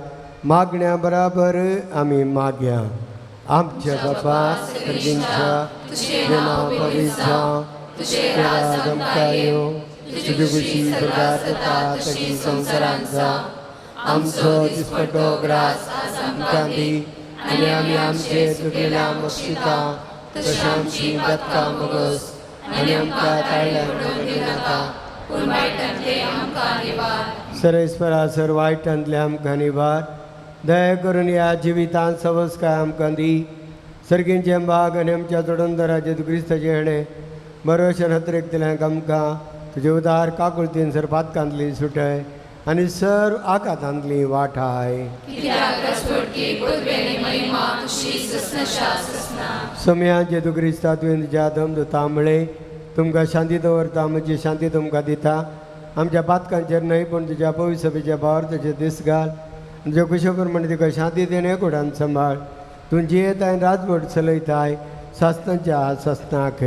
मागण्या बराबर आमी मागया. आमच्या बापा सर्गींच्या तुजें नांव पवित्र जावं, तुजें राज आमकां येवं, तुजी खुशी स्वर्गांत जाता तशी संवसारांत जावं. आमचो दिसपट्टो ग्रास आमकां दी आनी आमी आमचे चुकिल्ल्या बक्षिता तशें आमची बदकां भोगस आनी आमकां ताळ्यान नाका. सरेस्वरा सर वायटांतले आमकां निवार, दया करून ह्या जिवितांत सवस्काय आमकां दी. सर्गींचे भाग आनी आमच्या जोडंदरा जेजू क्रिस्ताचें हेणें बरोवशें हत्रेक दिल्याक आमकां तुजे उदार काकुळतीन सर पातकांतली सुटय आनी सर आकातांतली वाठाय. सम्या जेजू क्रिस्ता तुवें तुज्या दमदुता म्हळें, तुमकां शांती दवरता, म्हजी शांती तुमकां दिता. आमच्या पातकांचेर न्हय पूण तुज्या पवित्र सभेच्या भावार्थाचेर दीस घाल. तुज्या कुशे प्रमाणे तुका शांती देणे कुडान सांबाळ. तूं जियेताय राजवट चलयताय सासनाच्या सासनाक.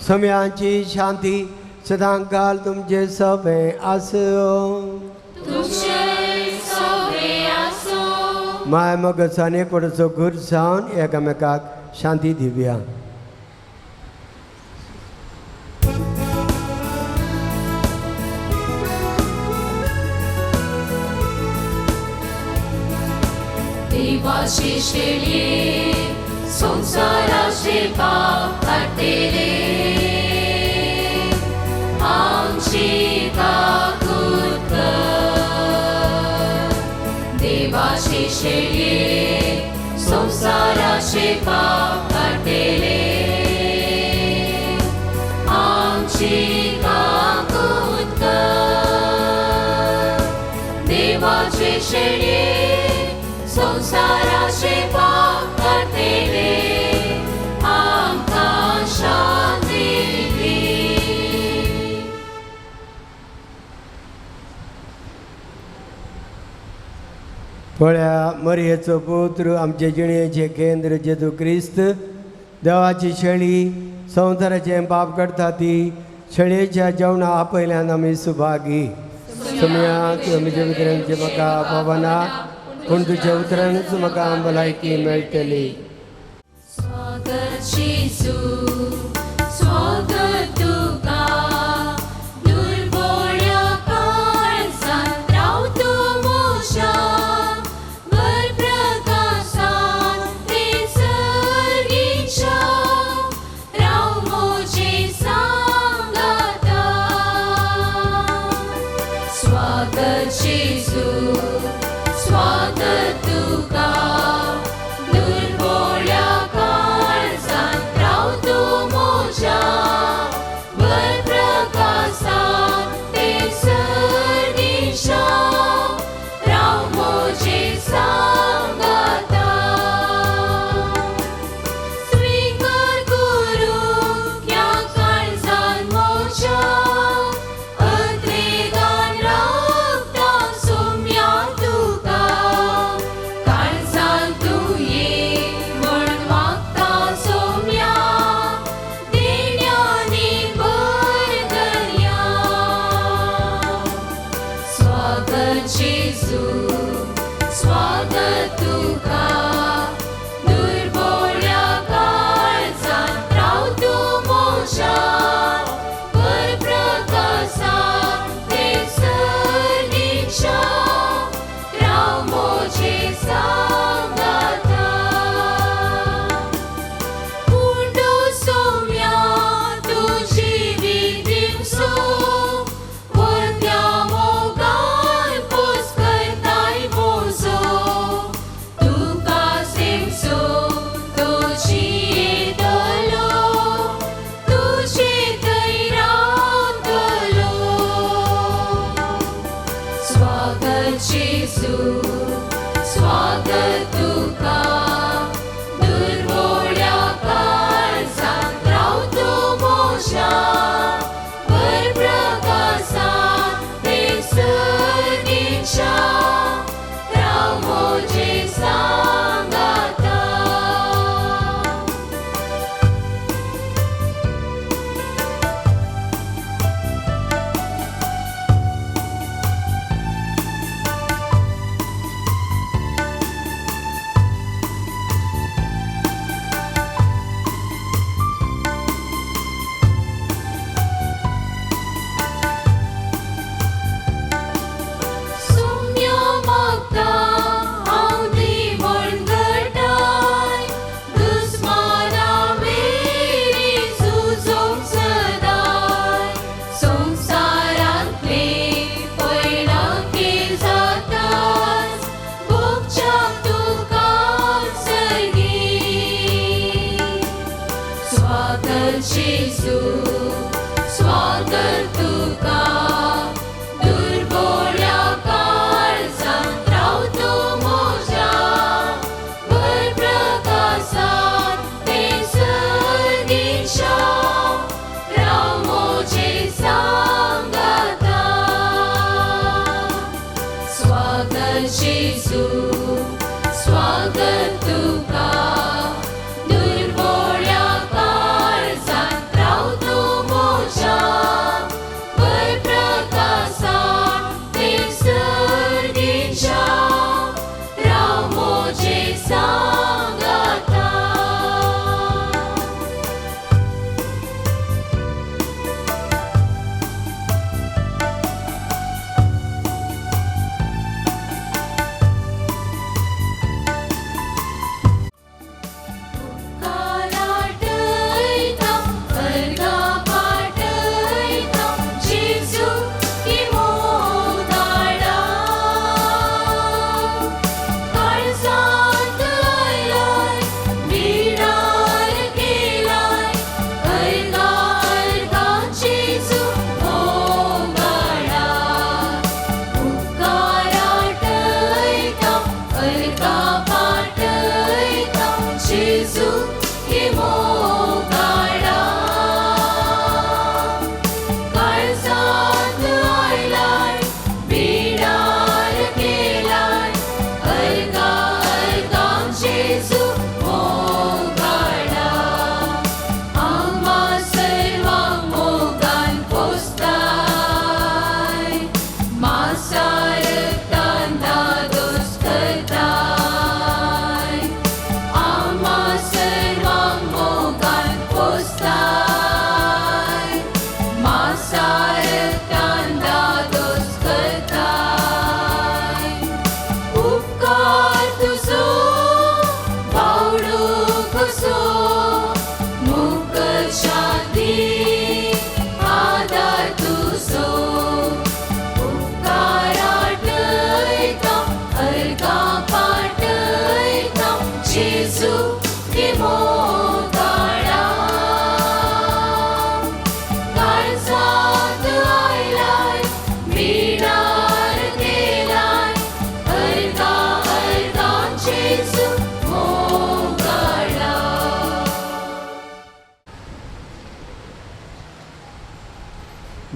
सम्यांची शांती सदां काल तुमचे सभे आसूं. माय मगज आनी एकवटाचो गुर जावन एकामेकाक शांती दिवया. देवाची शेळये संवसाराचे पाप काडटले आमची काकूत कर. देवाची शेळये संवसाराचे पाप काडटले आमची काकूत कर. देवाचे शेळये संवसाराचे पाप काडटले आमकां शांती दी. पळया मरयेचो पुत्र आमचे जिणेचे केंद्र जेजू क्रिस्त देवाची शेळी संवसाराचें पाप करता ती शेळयेच्या जेवणा आपयल्यान आमी सुभागी. सुमया तूं म्हज्या उतरांचे म्हाका पावना पूण तुज्या उतरानूच म्हाका भलायकी मेळटली. स्वागत जेजू स्वागत तुका दुर्बोळ्या काळजांत राव तूं म्हज्या वरप्रकाशांत तेजरीच्या राव म्हजे सांगाता. स्वागत जेजू स्वागत तुका दुर्बोळ्या काळजांत राव तूं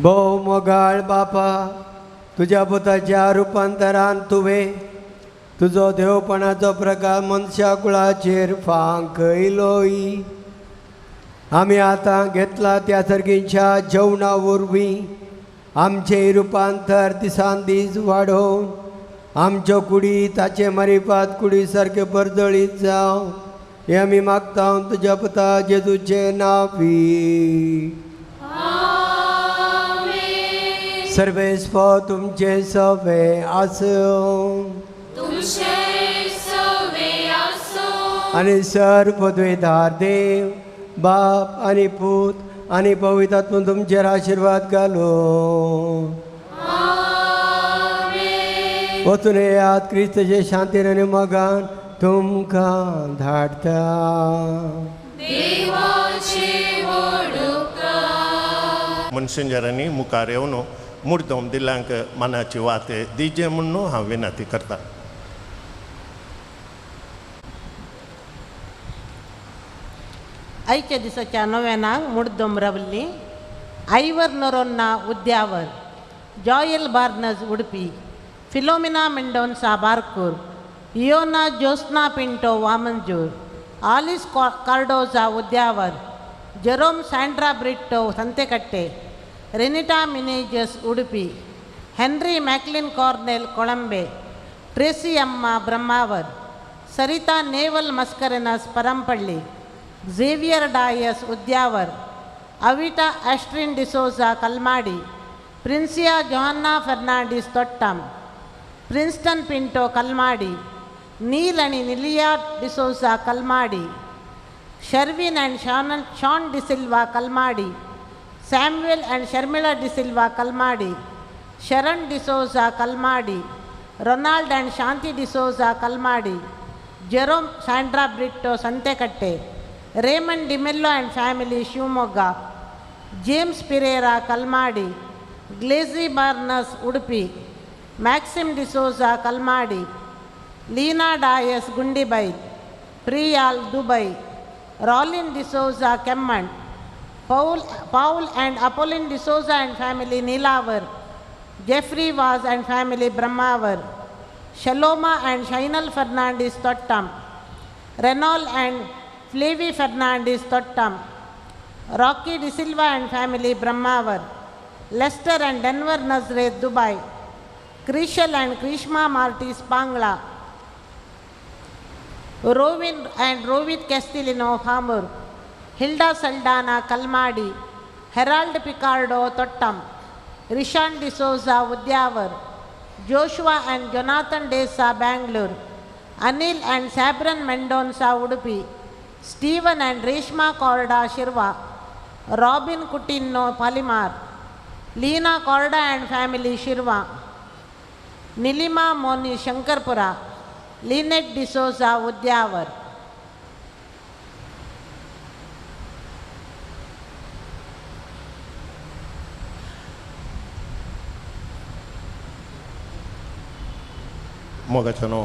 भोव मोगाळ बापा, तुज्या पुताच्या रुपांतरान तुवें तुजो देवपणाचो प्रकार मनशा कुळाचेर फांकयलोय. आमी आतां घेतला त्या सारकीच्या जेवणा वरवीं आमचें रुपांतर दिसान दीस वाडोवन आमच्यो कुडी ताचे मारिफात कुडी सारके परजळीत जावं हें आमी मागता तुज्या पुता जेजूचें नांवी. सर्वेस्पो तुमचें सवे आसूं आनी सर पदवेदार देव बाप आनी पूत आनी पवित्र आत्मा तुमचेर आशिर्वाद घालो. वचून येयात, क्रिस्ताचे शांतीन आनी मोगान तुमकां धाडटा. मनसिंजरांनी मुखार येवन मुर्दम दिल्ल्यांक मनाची वात दिजे म्हूण हांव विनंती करता. आयच्या दिसाच्या नव्यानाक मुड्दम रावल्ली Ivor Noronha Udyavar, Joel Barnes Udupi, Philomena Mendonca Barkur, Iona Jyotsna Pinto Vamanjoor, Alice Cardoza Udyavar, Jerome Sandra Britto Santhekatte, Renita Menezes Udupi, Henry Macklin Cornell Kolambe, Tracy Amma Brahmavar, Saritha Naval Mascarenhas Parampalli, Xavier Dias Udyavar, Avita Astrin D'Souza Kalmadi, Princia Johanna Fernandes Thottam, Princeton Pinto Kalmadi, Neil and Nilia D'Souza Kalmadi, Sherwin and Sean D'Silva Kalmadi, Samuel and Sharmila D'Silva Kalmadi, Sharon D'Souza Kalmadi, Ronald and Shanti D'Souza Kalmadi, Jerome Sandra Britto Santhekatte, Raymond D'Mello and family Shivamogga, James Pereira Kalmadi, Glazy Barnes Udupi, Maxim D'Souza Kalmadi, Leena Dias Gundibai, Priyal Dubai, Rollin D'Souza Kemman, Paul and Apolline D'Souza and family Neelavar, Jeffrey Vaz and family Brahmavar, Shaloma and Shainal Fernandes Thottam, Renal and Flavi Fernandes Thottam, Rocky D'Silva and family Brahmavar, Lester and Denver Nazareth Dubai, Krishal and Krishma Martis Pangla, Rovin and Rovit Castellino Hamur, Hilda Saldana Kalmadi, Herald Picardo Thottam, Rishan D'Souza Udyavar, Joshua and Jonathan Desa Bangalore, Anil and Sabran Mendonca Udupi, Stephen and Reshma Korda Shirva, Robin Coutinho Palimar, Leena Korda and family Shirva, Nilima Moni Shankarpura, Lynette D'Souza Udyavar. मोगाचो न्हू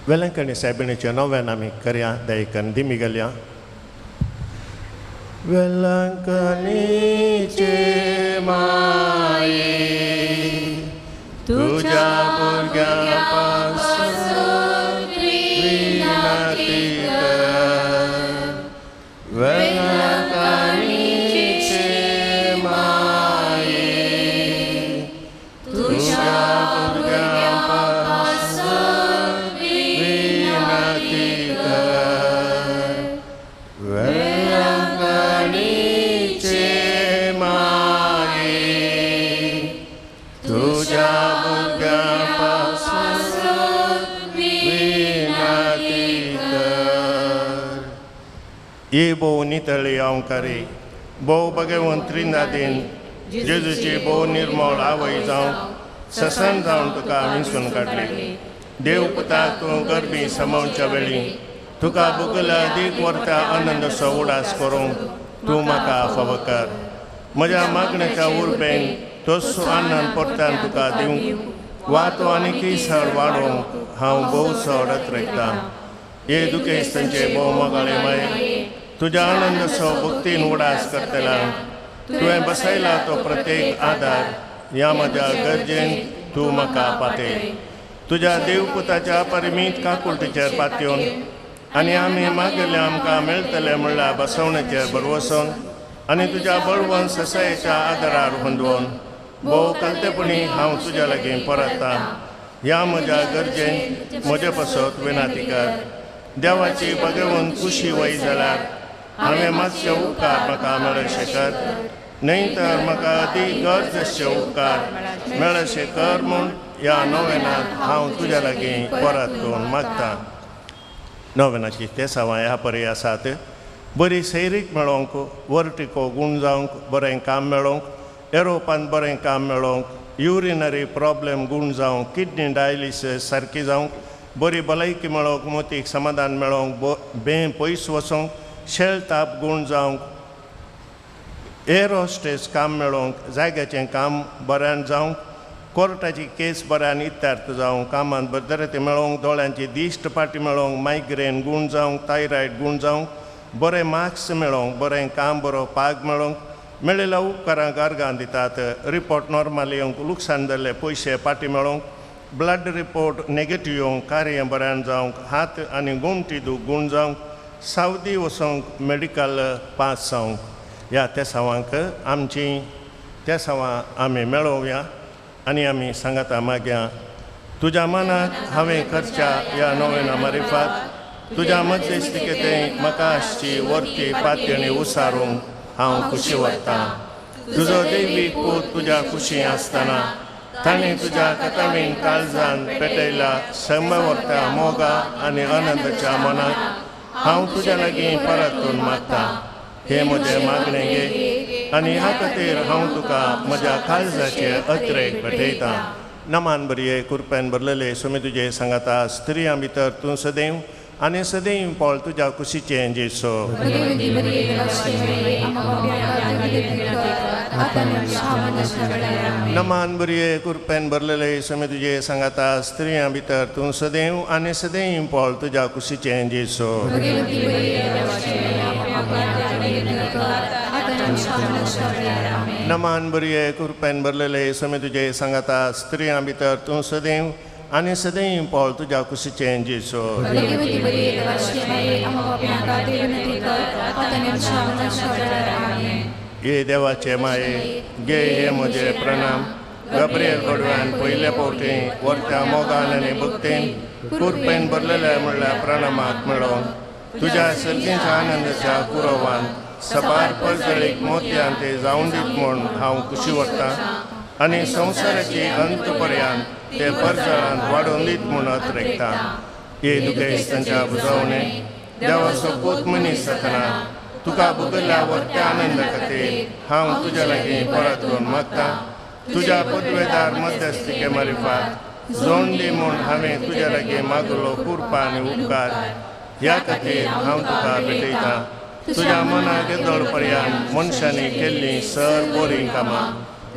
वेलंकणी सायबिणीचें नव्यान आमी करया दयकन दिमी घालया. वेलंकणीचे माये तुज्या भुरग्यां पासून विनती कर, वेलंकणीचे माये तुज्या भुरग्यां पासून विनती कर, वेलंकणीचे माये तुज्या भुरग्यां पासून विनती कर. ही भोव नितळी अवकारी भोव भगवंत त्रिनादीन जेजूची भोव निर्मळ आवय जावं ससन जावन तुका विंचून काडली. देव पुता तूं गरबी समावच्या वेळी तुका भुगल्या दीक वर्ता आनंदाचो उडास करूंक तूं म्हाका फावो कर. म्हज्या मागण्याच्या उर्बेन तोच आनंद परत्यान तुका दिवंक वा तूं आनीकय सळ वाडोवंक हांव भोव चड अत्रेकतां. हे दुखेस्तांचे भोव मोगाळे माये तुज्या आनंदाचो भक्तीन उडास करतल्यांक तुवें बसयला तो प्रत्येक आदार ह्या म्हज्या गरजेन तूं म्हाका पातय। तुज्या देवपुताच्या परिमीत काकुळटीचेर पातयेवन आनी आमी मागयल्लें आमकां मेळटलें म्हणल्यार बसवणेचेर भरवसोन आनी तुज्या बळवंत ससायेच्या आदारार हुंदवोन भोव कलतेपणी हांव तुज्या लागीं परतता। ह्या म्हज्या गरजेन म्हजे पासत विनाती कर। देवाची भगवंत खुशी वय जाल्यार हांवें मातशे उपकार म्हाका मेळशे कर, न्हय तर म्हाका अदी गरज आसचे उपकार मेळशे कर म्हूण ह्या नोवेनांत हांव तुज्या लागीं परत करून मागतां। नोवेनाची तेसांवां ह्या परी आसात। बरी सैरीक मेळोवंक, वर्टिको गूण जावंक, बरें काम मेळोवंक, एरोपान बरें काम मेळोवंक, युरिनरी प्रॉब्लेम गूण जावंक, किडनी डायलिसीस सारकी जावंक, बरी भलायकी मेळोवंक, मोतीक समाधान मेळोवंक, बें पयस वचोंक, शेळ ताप गूण जावंक, एअर होस्टेस काम मेळोवंक, जाग्याचें काम बऱ्यान जावंक, कोर्टाची केस बऱ्यान इत्यार्थ जावंक, कामांत बरे मेळोवंक, दोळ्यांची दिश्ट पाटी मेळोवंक, मायग्रेन गूण जावंक, थायरायड गूण जावंक, बरें मार्क्स मेळोवंक, बरें काम बरो पाग मेळोवंक, मेळिल्ल्या उपकारांक अर्गां दितात, रिपोर्ट नॉर्मल येवंक, लुकसाण जाल्ले पयशे पाटी मेळोवंक, ब्लड रिपोर्ट नेगेटीव येवंक, कार्य बऱ्यान जावंक, हात आनी गोमटी दूख गूण जावंक, सावदी वचोंक, मेडिकल पास जावंक। ह्या तेसांवांक आमची तेसांवां आमी मेळोवया आनी आमी सांगाता मागया। तुज्या मनाक हांवें करच्या ह्या नोवेना मारिफात तुज्या मध्यस्थिकेंत म्हाका आसची वरती पातयणी उसारूंक हांव खुशी व्हरतां। तुजो दैवीक पूत तुज्या खुशी आसतना ताणें तुज्या कथावीन काळजान पेटयला समवर्त्या मोगा आनी आनंदाच्या मनाक हांव तुज्या लागीं परतून मागतां। हे म्हजें मागणें घे आनी ह्या खातीर हांव तुका म्हज्या काळजाचे अत्रेक भेटयतां। नमान बरये कुरपेन भरलेले सुमी तुजे सांगाता, स्त्रियां भितर तूं सदैव आनी सदैव पळ तुज्या कुशीचें जेसो। नमान बरये कुरपेन भरलेले सुमी तुजे सांगाता, स्त्रियां भितर तूं सदैव आनी सदैव पळ तुज्या कुशीचें जेसो। नमान बरये कुरपेन भरलेले सुमी तुजे सांगाता, स्त्रियां भितर तूं सदैव आनी सदैव पळ तुज्या कुशीचें जेसो। हे देवाचे माये गे हे म्हजे प्रणाम। गब्रियल बडव्यान पयले फावटी वरत्या मोगान आनी भक्तीन कुरपेन भरलेल्या म्हणल्यार प्रणामाक मेळोवन तुज्या सर्गीच्या आनंदाच्या कुरवान सबार परजळीक मोतयान ते जावन दीत म्हूण हांव खुशी व्हरतां आनी संवसाराची अंत पर्यंत ते परजळान वाडोवन दीत म्हूण अत्रेकतां। हे दुखेस्तांच्या बुजवणे देवाचो पूत मनीस जातना तुका भुगल्ल्या वरत्या आनंदा खातीर हांव तुज्या लागीं परत मागतां। तुज्या पदवेदार मध्यस्थिके मारिफात जोड दी म्हूण हांवें तुज्या लागीं मागलो कुरपा आनी उपकार ह्या खातीर हांव तुका भेटयतां। तुज्या मनाक येदोळ पर्यंत मनशांनी केल्लीं सर बोरीं कामां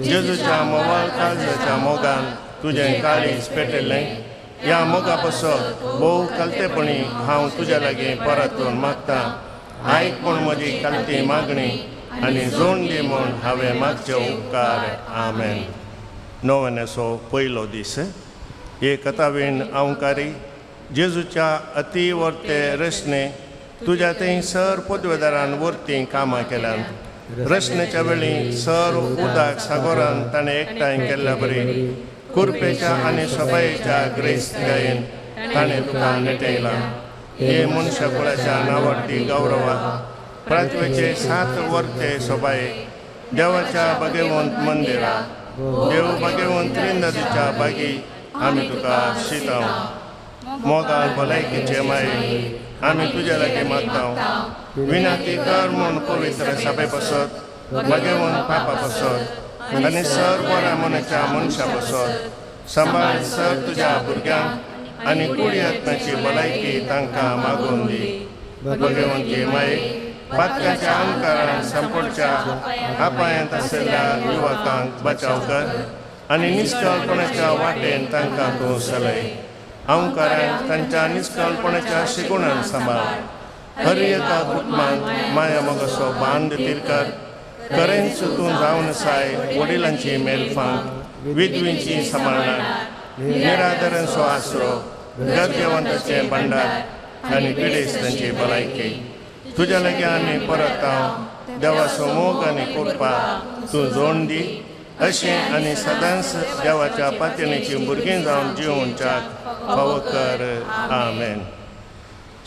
जेजूच्या मोवाळ काळजाच्या मोगान तुजें काळीज पेटयल्लें ह्या मोगा पासत भोव कलतेपणी हांव तुज्या लागीं परतून मागतां। आयक म्हूण म्हजी कलती मागणी आनी जोड दी म्हूण हांवें मागचे उपकार। आमेन। नोवेनाचो पयलो दीस। हे कथावीण अंवकारी जेजूच्या अतिवर्ते रचने तुज्या थंय सर पदवेदारान वरतीं कामां केल्यान रचनेच्या वेळी सर उदक सागोरान ताणें एकठांय केल्ल्या बरी कुरपेच्या आनी सबायेच्या ग्रेस्तकायेन ताणें तुका नेटयलां। हे मनशा कुळाच्या नांवाडटी गौरवा प्राथवेचे 7 वर्ते सोबाये देवाच्या भगवंत मंदिरा देव भगवंत त्रिनदीच्या बागी आमी तुका शिताव। मोगाळ भलायकीचे माये आमी तुज्या लागीं मागता। विनाती कर म्हूण पवित्र सभे पासत भगवंत पापा पासत आनी सर बऱ्या मनाच्या मनशा पासत सांबाळ सर तुज्या भुरग्यांक आनी कुडी आत्म्याची भलायकी तांकां मागून दी। भगवंती माये पातकाच्या अंकारान सांपडच्या अपायांत आशिल्ल्या युवकांक बचाव कर आनी निश्कळपणाच्या वाटेन तांकां तूं चलय। अंकारान तांच्या निश्कळपणाच्या शिगुणान सांबाळ। हर एका कुटुंबांत माया मोगाचो बांद तीर कर। खरेंच तूं जावन साय वडिलांची मेलफांक विधवींची सांबाळणार निरादरांचो आसरो गरजेवंताचें भांडार आनी पिडेस्तांची भलायकी तुज्या लागीं आमी परत हांव देवाचो मोग आनी कृपा तूं जोड दी अशें आनी सदांच देवाच्या पातयेची भुरगीं जावन जिवनच्याक फावो कर. आमेन.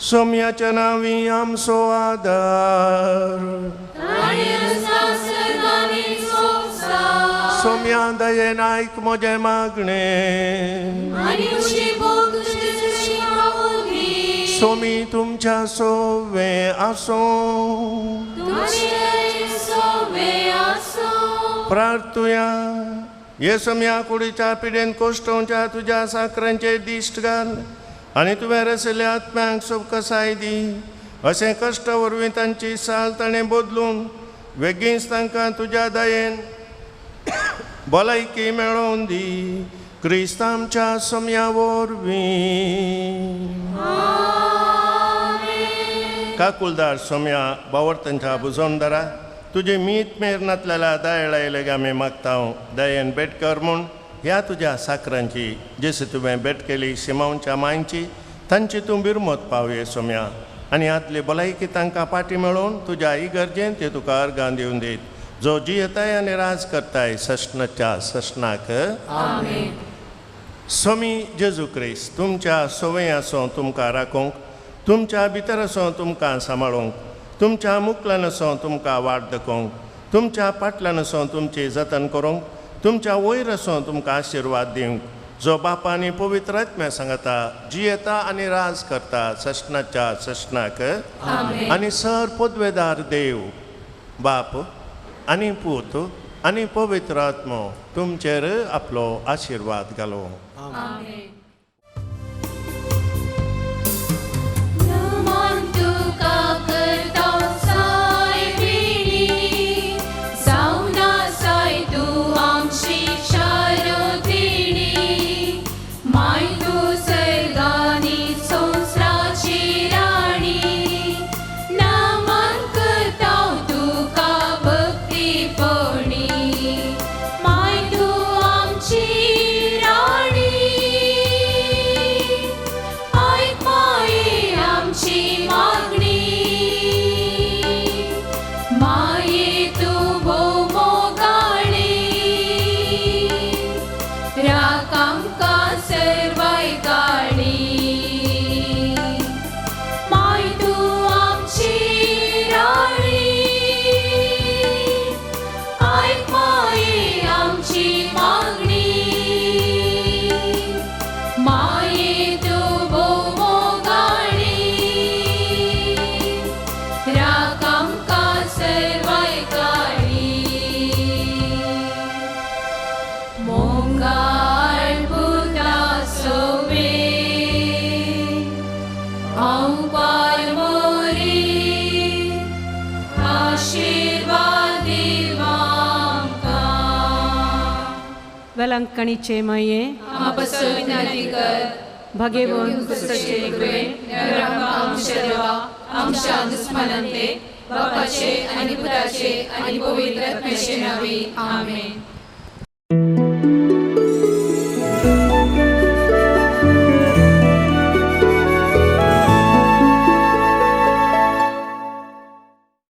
सोम्याच्या नांवी आमचो आदार सोम्या दयेन आयक म्हजें मागणें सोमी तुमच्या सोवे आसूं. प्रार्थुया. हे सोम्या कुडीच्या पिडेन कोश्टोवच्या तुज्या साकरांचेर दिश्ट घाल आनी तुवें रसयल्ल्या आत्म्यांक सुखसाय दी अशें कश्ट वरवीं तांची साल ताणें बदलून वेगींच तांकां तुज्या दयेन भलायकी मेळोवन दी क्रिस्त आमच्या सोम्या वरवीं. काकुलदार सोम्या बावर्तांच्या बुजोनदारा तुजे मीत मेर नातलेल्या दयाळा आमी मागता दयेन भेट कर म्हूण ह्या तुज्या साकरांची जशी तुवें भेट केली शिमावच्या मांयची तांची तूं बिरमत पावये सोम्या आनी आतली भलायकी तांकां पाटी मेळोवन तुज्या इगर्जेन ते तुका अर्गां दिवन दीत जो जियेताय आनी राज करताय सश्णाच्या सश्णाक. स्वामी जेजू क्रिस्त तुमच्या सवय आसो तुमकां राखूंक तुमच्या भितर आसो तुमकां सांबाळूंक तुमच्या मुकल्यान आसो तुमकां वाट दाखोवंक तुमच्या पाटल्यान आसो तुमची जतन करूंक तुमच्या वयर आसो तुमकां आशिर्वाद दिवंक जो बापा आनी पवित्र आत्म्या सांगता जियेता आनी राज करता सश्णाच्या सश्णाक. आनी सर पदवेदार देव बाप आनी पूत आनी पवित्र आत्मो तुमचेर आपलो आशिर्वाद घालो. वेलंकणीचे मये भगेवन बापाचे आनी पुताचे आनी पवित्र आत्म्याचे नांवी. आमेन.